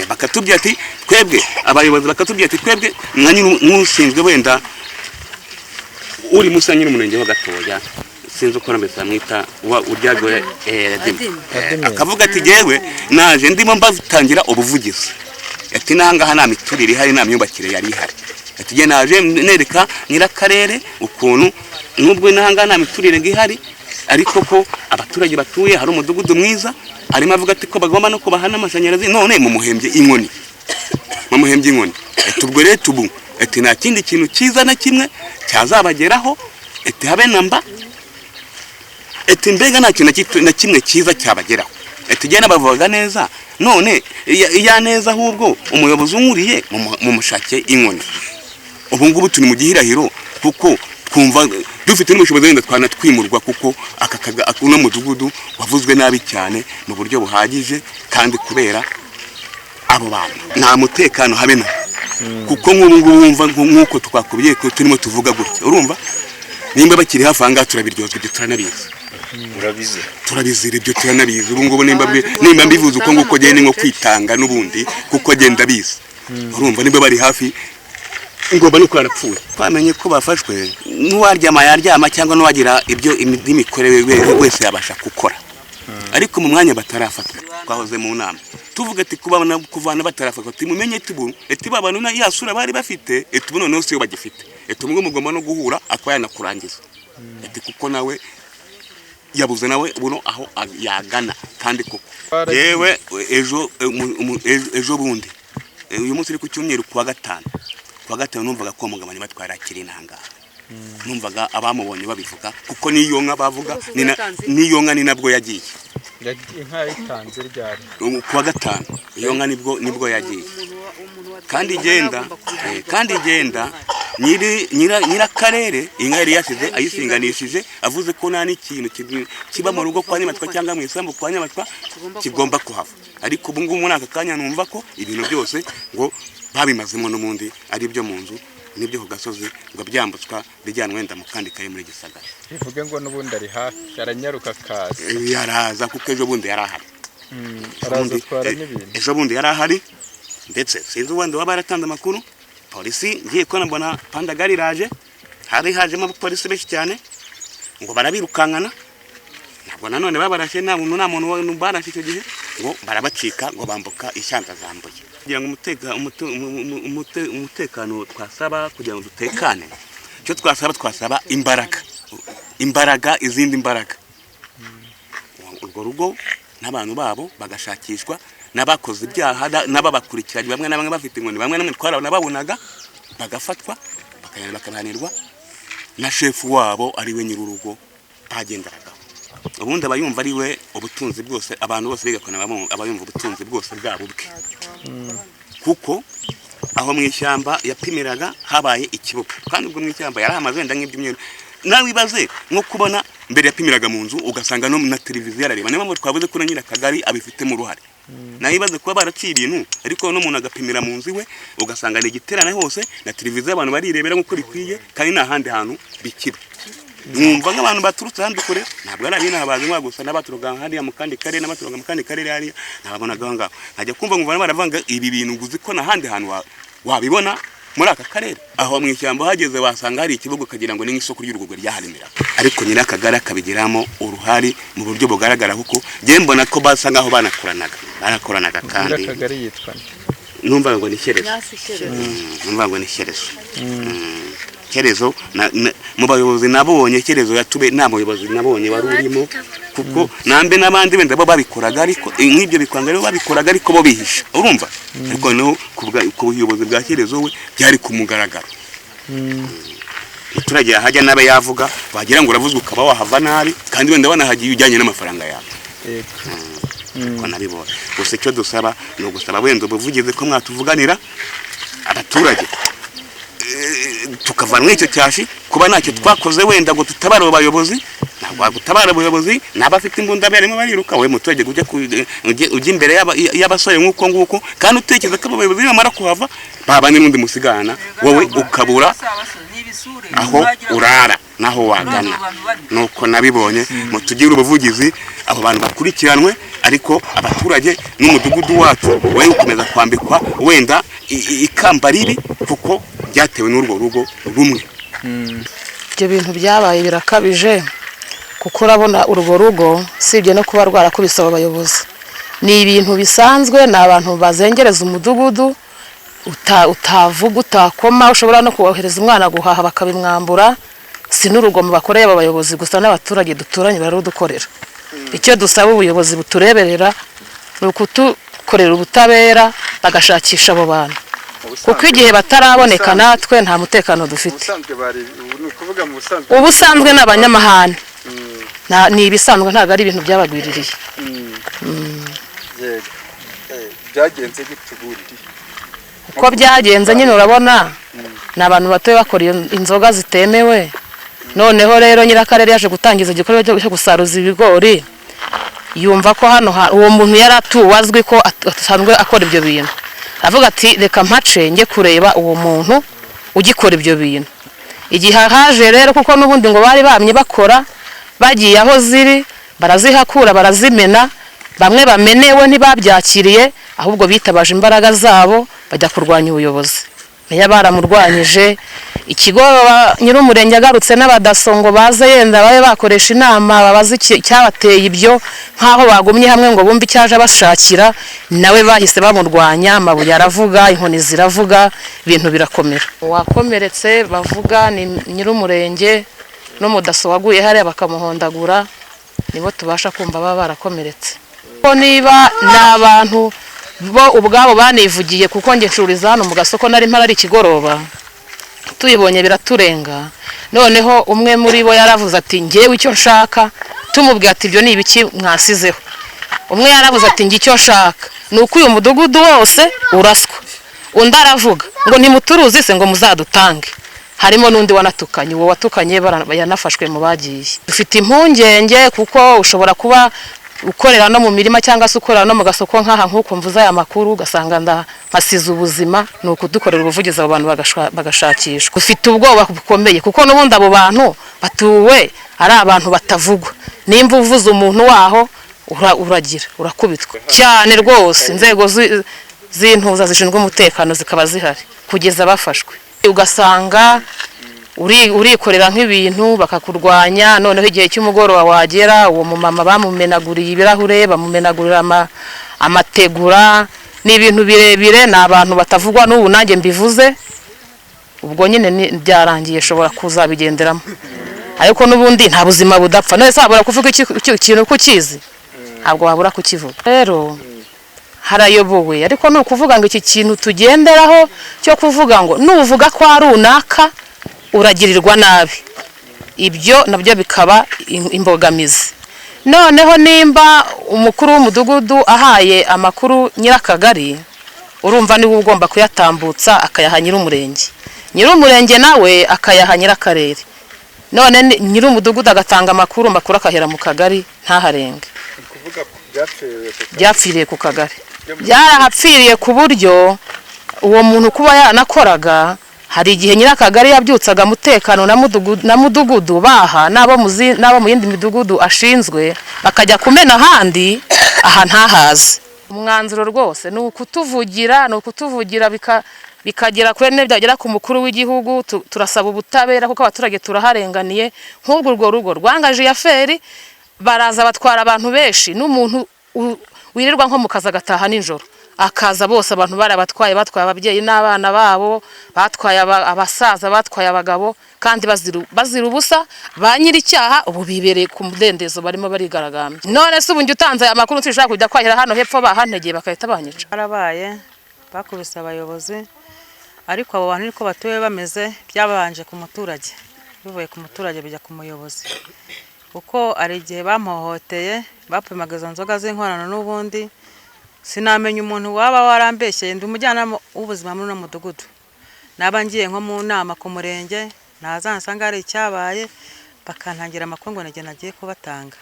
Bakatubwira ati twebwe abayobozi bakatubwira ati twebwe nka nyiri wenda uri musa nyiri umurenge wa gatoya sinzi uko mbese amwita wa uryagoye akavuga ati jewe naje ndimo mbatangira ubuvugizi, ati nahangaha nta miturire ihari nta myubakire yari ihari, ati je naje nereka nyirakarere ukuntu nubwo nahangaha nta miturire ngihari ariko ko abaturage batuye hari umudugudu mwiza, arimo avuga ati ko bagomba no kubahana amashanyarazi none mumuhembye inkoni, mumuhembye inkoni. Ati ubwo rero tubu ati nta kindi kintu cyiza na kimwe cyazabageraho, ati habe namba, ati mbega nta kintu na kimwe cyiza cyabageraho, ati jye nabavuga neza none iya neza ahubwo umuyobozi unkuriye mumushake inkoni. Ubu ngubu turi mu gihirahiro kuko twumva dufite n'ubushobozi wenda twanatwimurwa, kuko aka uno mudugudu wavuzwe nabi cyane mu buryo buhagije, kandi kubera abo bantu nta mutekano habe na kuko nk'ubu ngubu wumva nk'uko twakubwiye ko turimo tuvuga gutya, urumva nimba bakiri hafi aha ngaha turabiryozwa ibyo turanabizi, turabizira ibyo turanabizi. Ubu ngubu nimba mbivuze uko nguko gende nko kwitanga n'ubundi kuko genda bizi, urumva nimba bari hafi ngomba nuko yarapfuye. Twamenye ko bafashwe n'uwaryama yaryama cyangwa n'uwagira ibyo imikorere wese yabasha gukora, ariko mu mwanya batarafatwa twahoze mu nama tuvuga ati kubana kuvana batarafatwa ati mumenye tubu ati babana na yasura bari bafite ati ubu noneho siyo bagifite, ati umwe mugomba no guhura akaba yanakurangiza, ati kuko nawe yabuze nawe buno aho yagana. Kandi koko yewe ejo bundi uyu munsi uri ku cyumweru kuwa gatanu numvaga ko mugabane batwara akiri intanga, numvaga abamubonye babivuga kuko niyo nka bavuga niyo nka ni nabwo yagiye. Inka yayitanze ryari? Kuwa gatanu iyo nka nibwo yagiye. Kandi igenda, kandi igenda nyirakarere inka yari yashize ayisinganishije, avuze ko nta n'ikintu kiba mu rugo kwa Nyamatwa cyangwa mu isambu kwa Nyamatwa kigomba kuhava. Ariko ubu ngubu muri aka kanya numva ko ibintu byose ngo babimazemo n'ubundi ari ibyo mu nzu n'ibyo ku gasozi, ngo byambutswa bijyanwa wenda mu kandi kari muri Gisagara. Bivuge ngo n'ubundi ari hafi, aranyaruka akaza. Yaraza kuko ejo bundi yari ahari. Araza atwara n'ibintu. Ejo bundi yari ahari, ndetse sinzi uwenda waba yaratanze amakuru. Polisi ngiye kubona mbona pandagari iraje, hari hajemo abapolisi benshi cyane ngo barabirukankana. Ntabwo nanone babarashe, nta muntu barashe icyo gihe, ngo barabacika ngo bambuka ishyamba zambuye. Kugira ngo umutekano twasaba, kugira ngo dutekane, icyo twasaba imbaraga, izindi mbaraga. Urwo rugo n'abantu babo bagashakishwa, n'abakoze ibyaha n'ababakurikiranye, bamwe na bamwe bafite inkoni, bamwe na bamwe twarababonaga bagafatwa bakahanirwa na shefu wabo ari we nyir'urugo bagenderagaho. Ubundi aba yumva ari we ubutunzi bwose, abantu bose bigakona aba yumva ubutunzi bwose bwabo bwe. Kuko aho mu ishyamba yapimiraga habaye ikibuga, kandi ubwo mu ishyamba yarahamaze wenda nk'ibyumweru. Nawe ibaze nko kubona mbere yapimiraga mu nzu ugasanga no na televiziyo arareba. Niyo mpamvu twavuze ko na nyirakagari abifitemo uruhare. Nawe ibaze kuba baraciye ibintu, ariko n'umuntu agapimira mu nzu iwe ugasanga ni igiterane hose na televiziyo abantu barirebera nk'uko bikwiye, kandi nta handi hantu bikiba. Mwumva nk'abantu baturutse ahandi kure, ntabwo ari abinaha bazi nka gusa, n'abaturuka hariya mu kandi karere, n'abaturuka mu kandi karere hariya, nababonaga aho ngaho. Nkajya kumva nkumva baravanga ibi bintu ngo uzi ko nta handi hantu wabibona muri aka karere. Aho mu ishyamba hageze wasanga hari ikibuga ukagira ngo ni nk'isoko ry'urugogo ryaharimira. Ariko nyirakagari akabigiramo uruhare mu buryo bugaragara, kuko njye mbona ko basa nkaho banakoranaga. Kandi nyirakagari yitwa nde? Numva ngo ni Shyerezo. Numva ngo ni Shyerezo. Shyerezo mu bayobozi nabonye, Shyerezo yatube nta muyobozi nabonye wari urimo, kuko nambe n'abandi wenda bo babikoraga, ariko nk'ibyo bikwanga rero babikoraga ariko bo bihisha, urumva. Ariko no ku buyobozi bwa Shyerezo we byari kumugaragara. Umuturage yahajya nabe yavuga, wagira ngo uravuzwe ukaba wahava nabi, kandi wenda wanahagiye ujyanye n'amafaranga yawe. Ko nabibonye. Gusa icyo dusaba ni ugusaba wenda ubuvugizi ko mwatuvuganira abaturage, tukavanwa icyo cyashi, kuba ntacyo twakoze wenda ngo tutabare abo bayobozi. Ntabwo wagutabara abayobozi n'abafite imbunda barimo bariruka, wowe muturage ujya imbere y'abasore nk'uko nguko, kandi utekereza ko abo bayobozi nibamara kuhava baba n'undi musigana, wowe ukabura aho urara naho wagana. Nuko nabibonye, mutugire ubuvugizi abo bantu bakurikiranwe, ariko abaturage n'umudugudu wacu wowe ukomeza kwambikwa wenda ikamba ribi, kuko byatewe n'urwo rugo rumwe. Ibyo bintu byabaye birakabije, kuko urabona urwo rugo sibye no kuba rwarakubise abo bayobozi, ni ibintu bisanzwe, ni abantu bazengereza umudugudu, utavuga utakoma, ushobora no kohereza umwana guhaha bakabimwambura. Si n'urugomo bakoreye aba bayobozi gusa, n'abaturage duturanye bararudukorera. Icyo dusaba ubuyobozi butureberera ni ukutukorera ubutabera, bagashakisha abo bantu, kuko igihe bataraboneka natwe nta mutekano dufite. Ubusanzwe ni abanyamahane, ni ibisanzwe, ntabwo ari ibintu byabagwiririye. Byagenze gute ubundi? Uko byagenze nyine urabona ni abantu batoye bakora inzoga zitemewe. Noneho rero nyirakarere yaje gutangiza igikorwa cyo gusaruza ibigori, yumva ko hano uwo muntu yari atuwe azwi ko asanzwe akora ibyo bintu, avuga ati reka mpace njye kureba uwo muntu ugikora ibyo bintu. Igihe haje rero, kuko n'ubundi ngo bari bamye bakora, bagiye aho ziri barazihakura barazimena, bamwe bamenewe ntibabyakiriye, ahubwo bitabaje imbaraga zabo bajya kurwanya ubuyobozi. Meya baramurwanyije, ikigo nyir'umurenge agarutse n'abadaso ngo baze yenda babe bakoresha inama babaze icyabateye ibyo, nkaho bagumye hamwe ngo bumve icyaje bashakira, nawe bahise bamurwanya, amabuye aravuga, inkoni ziravuga, ibintu birakomera. Uwakomeretse bavuga ni nyir'umurenge n'umudaso waguye hariya bakamuhondagura, nibo tubasha kumva baba barakomeretse. Ko niba ni abantu bo ubwabo banivugiye, kuko njye ncururiza hano mu gasoko nari mpari ikigoroba, tuyibonye biraturenga. Noneho umwe muri bo yaravuze ati ngewe icyo nshaka, tumubwiye ati ibyo ni ibiki mwasizeho, Umwe yaravuze ati njye icyo nshaka ni uko uyu mudugudu wose uraswa. Undi aravuga ngo ntimuturuzi se ngo muzadutange. Harimo n'undi wanatukanye, uwo watukanye yanafashwe mu bagiye. Dufite impungenge kuko ushobora kuba ukorera no mu mirima cyangwa se ukorera no mu gasoko nk'aha nk'uko mvuze aya makuru, ugasanga ndahasize ubuzima. Ni ukudukorera ubuvugizi abo bantu bagashakishwa. Ufite ubwoba bukomeye kuko n'ubundi abo bantu batuwe ari abantu batavugwa. Nimba uvuze umuntu waho uragira urakubitwa cyane rwose. Inzego z'intuza zishinzwe umutekano zikaba zihari kugeza bafashwe. Ugasanga urikorera nk'ibintu bakakurwanya, noneho igihe cy'umugoroba wagera uwo mumama bamumenaguriye ibirahure, bamumenagurira amategura. Ni ibintu birebire, ni abantu batavugwa. N'ubu nanjye mbivuze ubwo nyine byarangiye, shobora kuzabigenderamo, ariko n'ubundi nta buzima budapfa. None se wabura kuvuga ikintu uko ukizi? Ntabwo wabura kukivuga. Rero harayobowe, ariko ni ukuvuga ngo iki kintu tugenderaho cyo kuvuga ngo nuvuga ko ari runaka uragirirwa nabi, ibyo nabyo bikaba imbogamizi. Noneho nimba umukuru w'umudugudu ahaye amakuru nyirakagari, urumva niwe ugomba kuyatambutsa akayaha nyir'umurenge, nyir'umurenge nawe akayaha nyirakarere, none nyir'umudugudu agatanga amakuru akahera mu kagari ntaharenge. Byapfiriye ku kagari, byarahapfiriye ku buryo uwo muntu kuba yanakoraga, hari igihe nyirakagari yabyutsaga umutekano na mudugudu baha n'abo mu yindi midugudu ashinzwe, bakajya kumena ahandi, aha ntahaze. Umwanzuro rwose ni ukutuvugira, ni ukutuvugira bikagera kuri ne byagera ku mukuru w'igihugu. Turasaba ubutabera kuko abaturage turaharenganiye. Nk'ubwo urwo rugo rwangaje ya feri, baraza batwara abantu benshi, n'umuntu wirirwa nko mu kazi agataha nijoro akaza, bose abantu barabatwaye, batwaye ababyeyi n'abana babo, batwaye abasaza, batwaye abagabo, kandi bazira ubusa. Ba nyir'icyaha ubu bibereye ku mudendezo, barimo barigaragambya. None se ubu njye utanze aya makuru nshobora kujya kwahira hano hepfo bahantegeye bagahita banyica. Barabaye bakubise abayobozi, ariko abo bantu niko batuye bameze, byabanje ku muturage, bivuye ku muturage bijya ku muyobozi, kuko ari igihe bamuhohoteye, bapimaga izo nzoga z'inkorano. N'ubundi sinamenya umuntu waba warambeshyeye. Ndi umujyanama w'ubuzima muri uno mudugudu, naba ngiye nko mu nama ku murenge, nazansanga hari icyabaye bakantangira amakuru ngo nige nagiye kubatanga.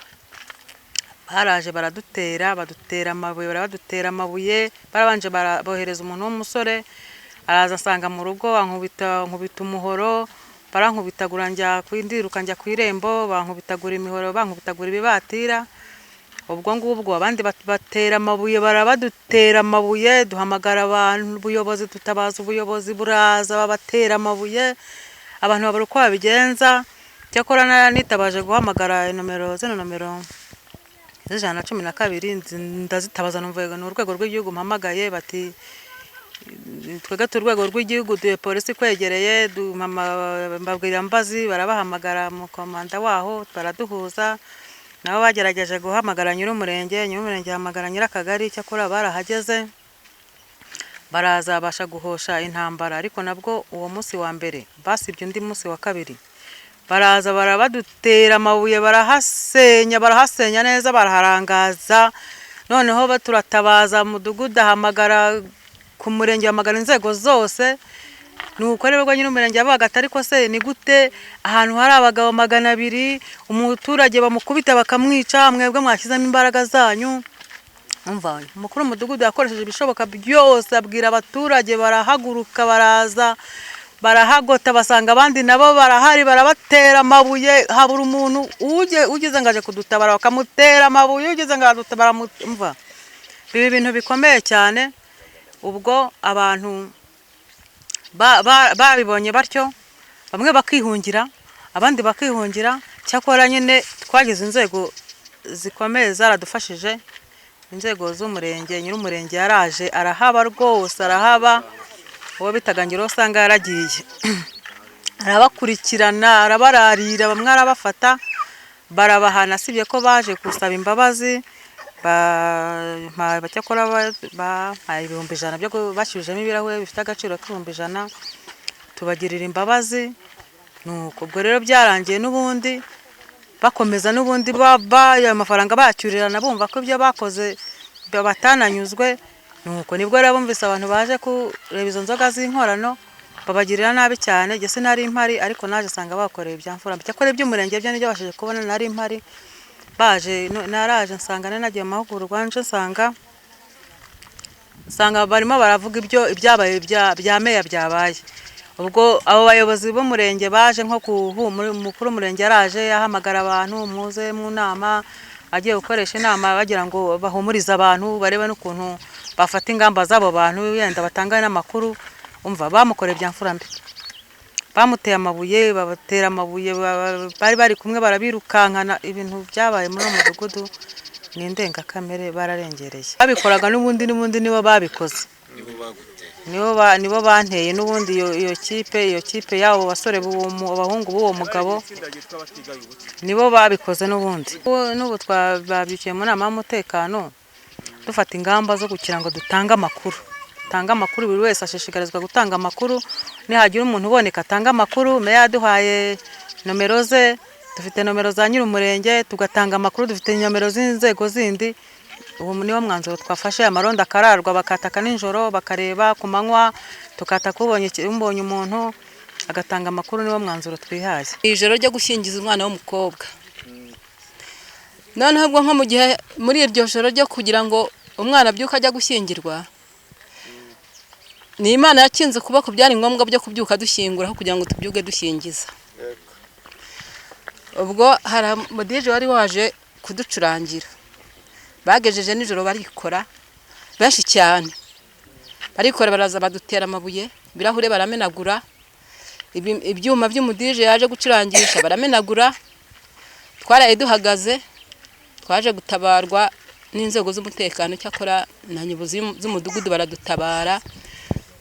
Baraje baradutera, badutera amabuye, barabadutera amabuye, barabanje bohereza umuntu w'umusore araza asanga mu rugo, ankubita umuhoro, barankubitagura njya ndiruka njya ku irembo, bankubitagura imihoro, bankubitagura ibibatira. Ubwo ngubwo abandi batera amabuye, barabadutera amabuye, duhamagara abantu ubuyobozi, tutabaza ubuyobozi, buraza babatera amabuye, abantu babura uko babigenza. Cyakora nitabaje guhamagara nomero zino nomero z'ijana na cumi na kabiri, ndazitabaza, numva ni urwego rw'igihugu mpamagaye, bati twebwe turi urwego rw'igihugu, duhe polisi kwegereye. Mbabwira mbazi, barabahamagara mu komanda waho, baraduhuza nabo, bagerageje guhamagara nyir'umurenge, nyir'umurenge ahamagara nyirakagari. Cyakora barahageze, baraza babasha guhosha intambara. Ariko nabwo uwo munsi wa mbere basibye, undi munsi wa kabiri baraza barabadutera amabuye, barahasenya, barahasenya neza, baraharangaza. Noneho turatabaza mudugudu ahamagara ku murenge, ahamagara inzego zose. Nuko rero nyir'umurenge yabaga ati ariko se ni gute ahantu hari abagabo 200 umuturage bamukubita bakamwica, mwebwe mwashyizemo imbaraga zanyu? Umva, umukuru w'umudugudu yakoresheje ibishoboka byose, abwira abaturage, barahaguruka, baraza barahagota, basanga abandi nabo barahari, barabatera amabuye. Habura umuntu ugeze ngo aje kudutabara bakamutera amabuye, ugeze ngo aradutabara. Umva, biba ibintu bikomeye cyane. Ubwo abantu babibonye batyo, bamwe bakihungira, abandi bakihungira. Cyakora nyine twagize inzego zikomeye zaradufashije, inzego z'umurenge. Nyir'umurenge yaraje arahaba rwose, arahaba, uwo bitaga ngiro usanga yaragiye arabakurikirana, arabararira, bamwe arabafata barabahana, sibye ko baje gusaba imbabazi. Cyakora bampaye 100,000 byo bashyujemo ibirahure bifite agaciro k'100,000, tubagirira imbabazi. Nuko ubwo rero byarangiye n'ubundi. Bakomeza n'ubundi ayo mafaranga bacyurirana, bumva ko ibyo bakoze batananyuzwe. Nuko nibwo rero bumvise abantu baje kureba izo nzoga z'inkorano, babagirira nabi cyane. Jye sinari mpari, ariko naje nsanga bakoreye ibyamfura. Cyakora iby'umurenge byo nibyo bashije kubona, nari mpari baje, naraje nsanga nari nagiye mu mahugurwa, nje nsanga barimo baravuga ibyo ibyabaye bya meya byabaye. Ubwo abo bayobozi b'umurenge baje nko mukuru w'umurenge yaraje ahamagara abantu muze mu nama, agiye gukoresha inama bagira ngo bahumurize abantu, barebe n'ukuntu bafata ingamba z'abo bantu, yenda batanga n'amakuru. Umva bamukoreye ibyamfura mbi, bamuteye amabuye, babatera amabuye, bari bari kumwe barabirukankana. Ibintu byabaye muri uwo mudugudu ni indengakamere, bararengereye. Babikoraga n'ubundi nibo babikoze, nibo banteye n'ubundi. Iyo kipe y'abo basore, abahungu b'uwo mugabo nibo babikoze n'ubundi. N'ubu twababyukiye mu nama y'umutekano, dufata ingamba zo kugira ngo dutange amakuru. Tanga amakuru, buri wese ashishikarizwa gutanga amakuru. Nihagira umuntu uboneka atanga amakuru. Meya yaduhaye nomero ze, dufite nomero za nyir'umurenge, tugatanga amakuru, dufite nomero z'inzego zindi. Ubu niwo mwanzuro twafashe. Amarondo akararwa, bakataka nijoro, bakareba ku manywa, tukataka ubonye umuntu agatanga amakuru. Niwo mwanzuro twihaye. Ijoro ryo gushyingiza umwana w'umukobwa, noneho ubwo nko mu gihe muri iryo joro ryo kugira ngo umwana abyuke ajya gushyingirwa, ni Imana yakinze ukuboko, byari ngombwa byo kubyuka dushyingura aho kugira ngo tubyuke dushyingiza. Ubwo hari umudije wari waje kuducurangira, bagejeje nijoro barikora benshi cyane, barikora baraza badutera amabuye, ibirahure baramenagura, ibyuma by'umudije yaje gucurangisha baramenagura. Twaraye duhagaze, twaje gutabarwa n'inzego z'umutekano, cyakora na nyobozi z'umudugudu baradutabara,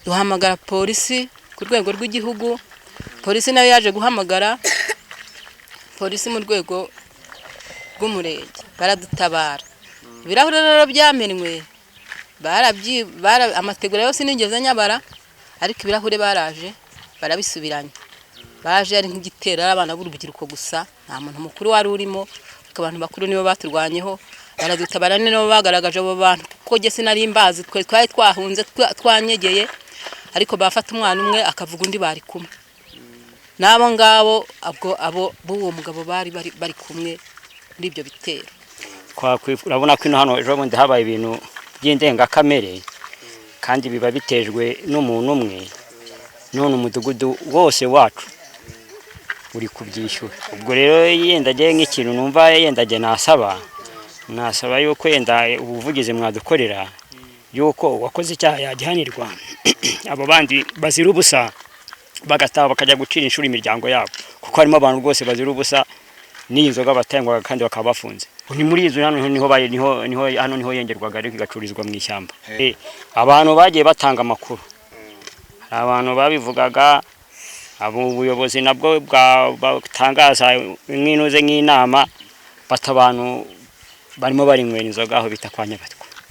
duhamagara polisi ku rwego rw'igihugu. Polisi nayo yaje guhamagara polisi mu rwego rw'umurenge, baradutabara. Ibirahure rero byamenwe, amategura yose sinigeze nyabara, ariko ibirahure baraje barabisubiranya. Baje ari nk'igitero, ari abana b'urubyiruko gusa, nta muntu mukuru wari urimo, ariko abantu bakuru nibo baturwanyeho, baradutabara. Nibo bagaragaje abo bantu, kuko jye sinari mbazi, twe twari twahunze twanyegeye, ariko bafata umwana umwe akavuga undi bari kumwe n'abo ngabo. Abo b'uwo mugabo bari bari kumwe muri ibyo bitero. Urabona ko ino hano ejo bundi habaye ibintu by'indengakamere, kandi biba bitejwe n'umuntu umwe. None umudugudu wose wacu uri kubyishyura. Ubwo rero yenda agiye nk'ikintu numva yenda agiye nasaba yuko yenda ubuvugizi mwadukorera, yuko uwakoze icyaha yagihanirwa, abo bandi bazira ubusa bagataha bakajya gucira inshuro imiryango yabo, kuko harimo abantu rwose bazira ubusa n'iyi nzoga batengwaga kandi bakaba bafunze. Ni muri izo hano niho hano niho yengerwaga, ariko igacururizwa mu ishyamba. Abantu bagiye batanga amakuru, hari abantu babivugaga, abo ubuyobozi nabwo batangaza nk'inuze nk'inama, bata abantu barimo barinywera inzoga aho bita kwa Nyabatwa.